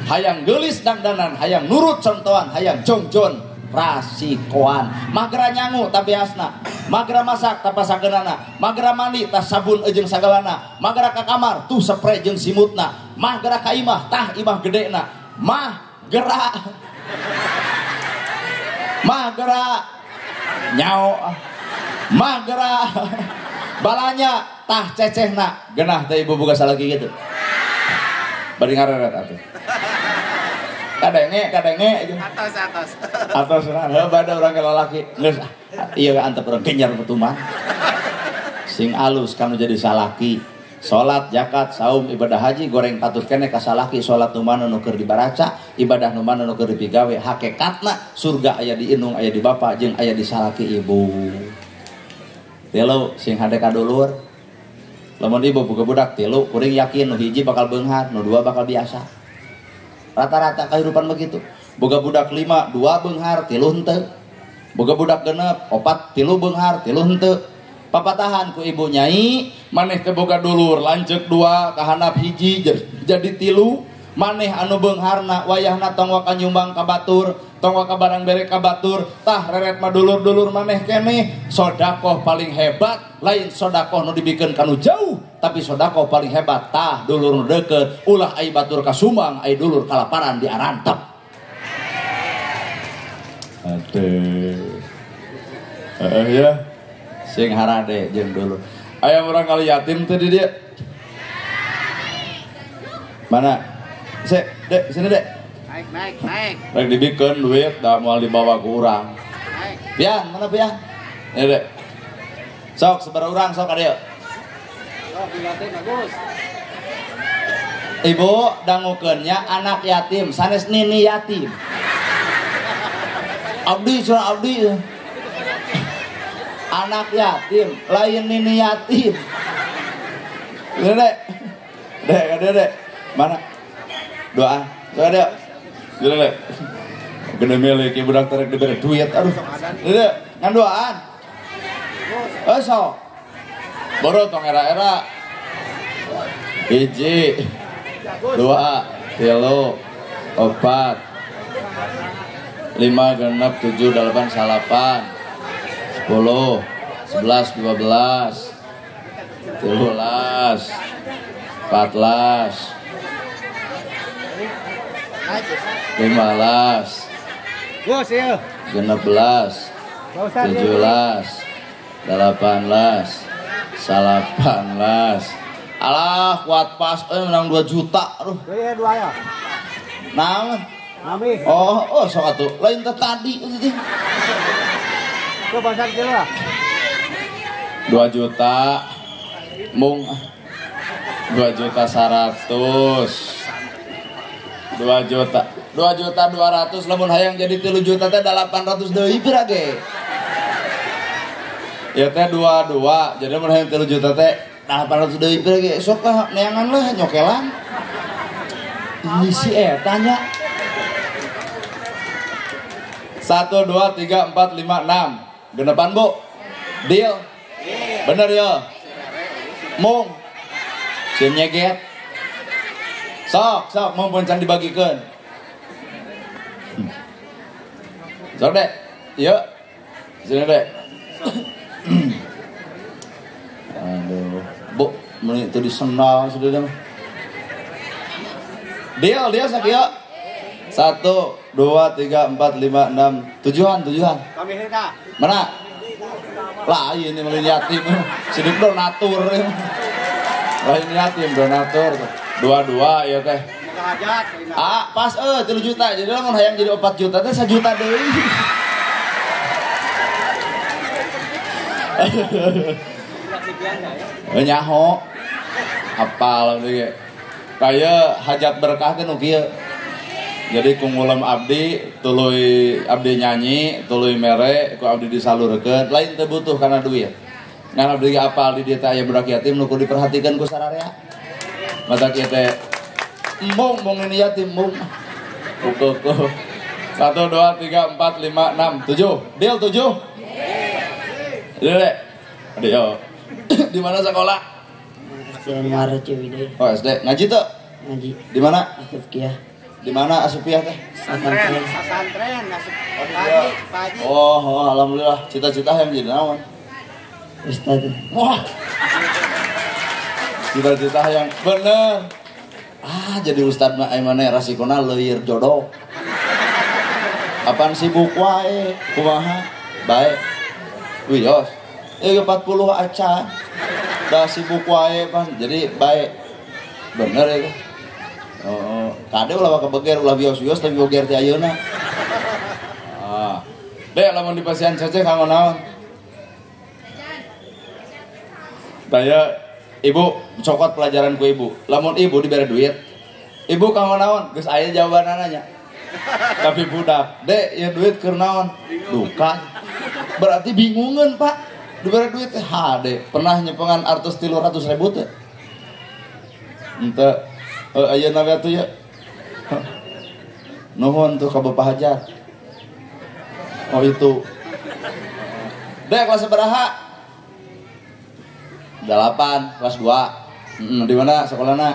S1: Hayang geulis dangdanan, hayang nurut contohan, hayang jongjon rasikoan. Magra nyangu tabeasna, magra masak tapasakeunana, magra mandi tah sabun jeung sagalana, magra ka kamar tuh spray jeung simutna, magra ka imah tah imah gedena, mah gerak mah gerak nyao, mah gerak balanya tah cecehna. Genah teh ibu boga salaki kitu. Bari ngareret atuh. Kadenge, kadenge.
S3: Atos, atos.
S1: Atos nah, bada urang lalaki. Geus ieu antep urang kenyar petuman. Sing alus kanu jadi salaki. Salat, zakat, saum, ibadah haji goreng patut keneh ka salaki. Salat nu mana nu keur dibaraca, ibadah nu mana nu keur dipigawe, hakikatna surga aya di indung, aya di bapa jeung aya di salaki ibu. Tilu sing hade ka dulur. Lamun ibu boga budak tilu, kuring yakin nu hiji bakal beunghar, nu dua bakal biasa. Rata-rata kehidupan begitu. Boga budak 5, 2 beunghar, 3 henteu. Boga budak 6, 4, 3 beunghar, 3 henteu. Papatahan ku ibu nyai, maneh teh boga dulur lanceuk 2, kahandap hiji jadi 3. Maneh anu beungharna wayahna tong waka nyumbang ka batur, tong waka barang bere ka batur, tah reret mah dulur-dulur maneh keneh. Sodakoh paling hebat lain sodakoh nu dibikeun kanu jauh, tapi sodakoh paling hebat tah dulur nu deukeut, ulah ai batur kasumang, ai dulur kalaparan di arantep. Aduh. Ya. Sing harade jeung dulur. Aya urang kali yatim teh di dieu. Mana? Se, Dek, sini Dek.
S3: Naik, naik, naik.
S1: Rek dibikeun duit da moal dibawa ku urang.
S3: Naik.
S1: Pian, mana pian? Ini Dek. Sok sabaraha urang sok ka dieu.
S3: Sok dilatih bagus.
S1: Ibu dangukeun nya anak yatim, sanes nini yatim. Abdi cenah abdi. Anak yatim, lain nini yatim. Dek. Dek, dek. Mana? Doa. Sok dek. Dek. Gede milik ibu dokter diberi duit. Aduh. Dek, ngan doaan. Eh sok. Boro tong era-era. 1, 2, 3, 4, 5, 6, 7, 8, 9, 10, 11, 12, 13, 14, 15, 16, 17, 18, 19. Alah kuat pas, menang 2 juta. Aduh. Nah, oh, sok atuh. Lain teh tadi itu. 2 juta, mung 2.100.000, 2 juta, 2.200.000. Lamun hayang jadi 3 juta teh 800 deui pira ge. Ya teh 22, jadi lamun hayang 3 juta teh 800 deui pira ge. Sok lah neangan lah nyokelan. Ini si eta nya. 1, 2, 3, 4, 5, 6. Genepan bu. Deal. Bener ya. Mung. Sieun nyeget. Sok, sok mumpun can dibagikeun. Sok dek. Yuk. Sini dek. Aduh, bu, meni teu disenal sudah deh. Deal, deal sakieu. 1, 2, 3, 4, 5, 6, 7-an, 7-an. Mana? Lah ini melin yatim. Sidik donatur. Lain yatim donatur. 22 ya teh. Ah, pas 3 juta. Jadi lamun hayang jadi 4 juta teh 1 juta deui. Nyaho. Apal deui. Kaya hajat berkah teh nu kieu. Jadi ku ngulem abdi, tuluy abdi nyanyi, tuluy mere, ku abdi disalurkeun, lain teu butuh kana duit. Ngan abdi ge apal di dieu teh aya budak yatim nu kudu diperhatikeun ku sararea. Mata kieu teh embung mung ini yatim mung. Ukuh. 1, 2, 3, 4, 5, 6, 7. Deal 7. Deal. Deal. Di mana sekolah?
S4: SD Muara Ciwidey.
S1: Oh, SD. Ngaji tuh?
S4: Ngaji.
S1: Di mana?
S4: Asufiah.
S1: Di mana Asufiah teh?
S3: Pesantren, pesantren, asup. Pagi, pagi.
S1: Oh, alhamdulillah. Cita-cita yang jadi naon?
S4: Ustaz.
S1: Wah. Cita-cita yang bener. Ah, jadi ustad mah mana rasikona leuir jodoh. Apaan sibuk wae, kumaha? Bae. Wios. 40 acan. Dah sibuk wae pan. Jadi bae. Bener ya. Oh, kade ulah kebeger ulah bios-bios tapi boger teh ayeuna. Ah. Dek lamun di pasian cece kanggo naon? Taya ibu cokot pelajaran ku ibu. Lamun ibu dibere duit, ibu kanggo naon? Geus aya jawabanana nya. Tapi budak, dek ya duit keur naon? Duka. Berarti bingungeun, Pak. Dibere duit ha dek, pernah nyepengan artos 300.000 teh? Henteu. Ayeuna we atuh ya. Nuhun tuh ka Bapak Hajar. Oh itu. Dek kelas sabaraha? 8, kelas 2. Di mana sekolahna?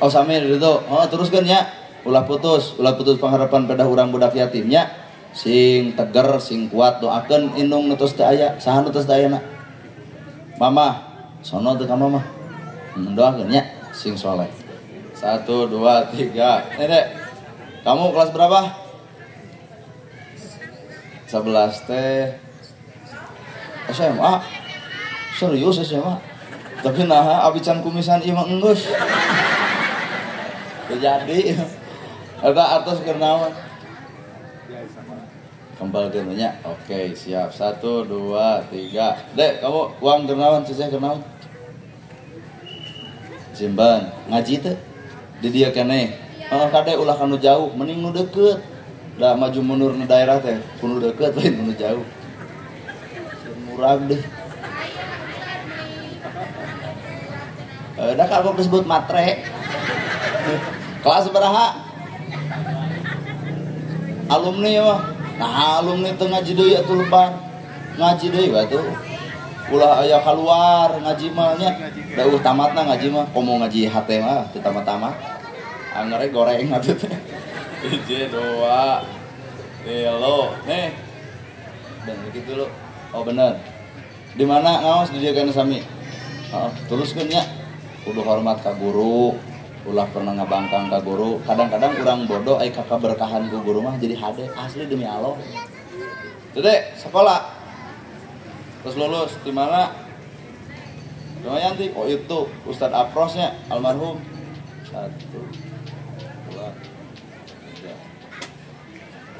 S1: Oh sami di ditu. Oh teruskeun nya. Ulah putus pengharapan pada urang budak yatimnya. Sing teger, sing kuat, doakeun indung nu tos teu aya. Saha nu tos teu ayana? Mama, sono teu ka mama. Doakeun nya. Sing soleh. 1, 2, 3. Nenek, kamu kelas berapa? 11 teh SMA. Serius SMA. Tapi nah abi can kumisan ieu mah enggeus. Teu jadi. Eta artos keur naon? Kembali nya. Oke, siap. 1, 2, 3. Dek, kamu uang keur naon? Ceceh keur naon? Simban, ngaji teh di dia keneh. Heeh, kade ulah kanu jauh, mending nu deket. Da maju mundur na daerah teh kudu deukeut lain kudu jauh. Murag deh. Da kalau disebut matre. Kelas beraha? Alumni ya mah. Nah alumni teu ngaji deui atuh lebar. Ngaji deui atuh. Ulah aya keluar ngaji mah nya. Da eueuh tamatna ngaji mah, komo ngaji hate mah teu tamat-tamat. Angere goreng atuh teh. 1, 2, 3, nih. Dan begitu lo. Oh bener. Di mana ngaos di dieu kana sami? Heeh, teruskeun nya. Kudu hormat ka guru, ulah pernah ngabangkang ka guru. Kadang-kadang urang bodoh ai ka kaberkahan ku guru mah jadi hade asli demi Allah. Dede, sekolah. Terus lulus di mana? Lumayan sih. Oh itu Ustadz Aprosnya almarhum. 1, 2, 3.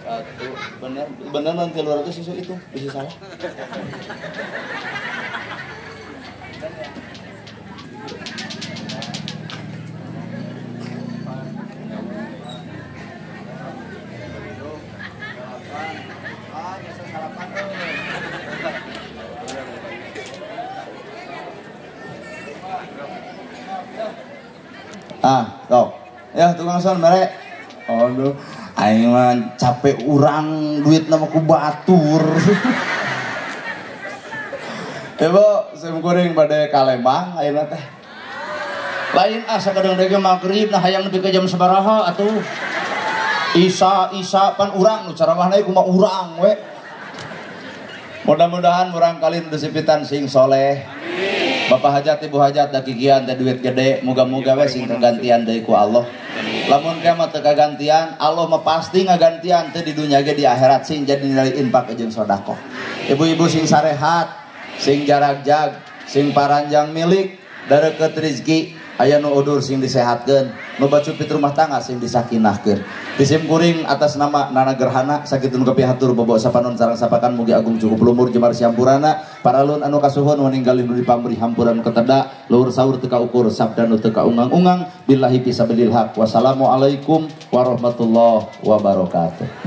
S1: 1, bener bener nanti 200 susu itu bisa salah. Ah, tok. Ya tukang son mere. Aduh, aing mah capek urang duit nama ku batur. Ibu, sim kuring bade ka Lembang ayeuna teh.
S2: Lain ah sakedeung deui magrib nah hayang nepi ka jam sabaraha atuh.
S1: Isa pan urang nu caramahna kumaha urang we. Mudah-mudahan urang kali nu disipitan sing soleh. Bapak hajat, ibu hajat, da kikian teh duit gede, moga-moga we sing kagantian deui ku Allah. Lamun kiamat teu kagantian, Allah mah pasti ngagantian teu di dunya ge di akhirat sing jadi nilai infak jeung sedekah. Ibu-ibu sing sarehat, sing jaragjag, sing paranjang milik, dareukeut rezeki, aya nu udur sing disehatkeun, nu bacupit rumah tangga sing disakinahkeun. Disim kuring atas nama Nana Gerhana sakitu nu kapihatur bobo sapanon sareng sapakan mugi agung cukup lumur jemar siampurana paralun anu kasuhun waninggalih nu dipamri hampuran keteda luhur saur teu kaukur sabda nu teu kaungang-ungang billahi fisabilil haq. Wassalamualaikum warahmatullahi wabarakatuh.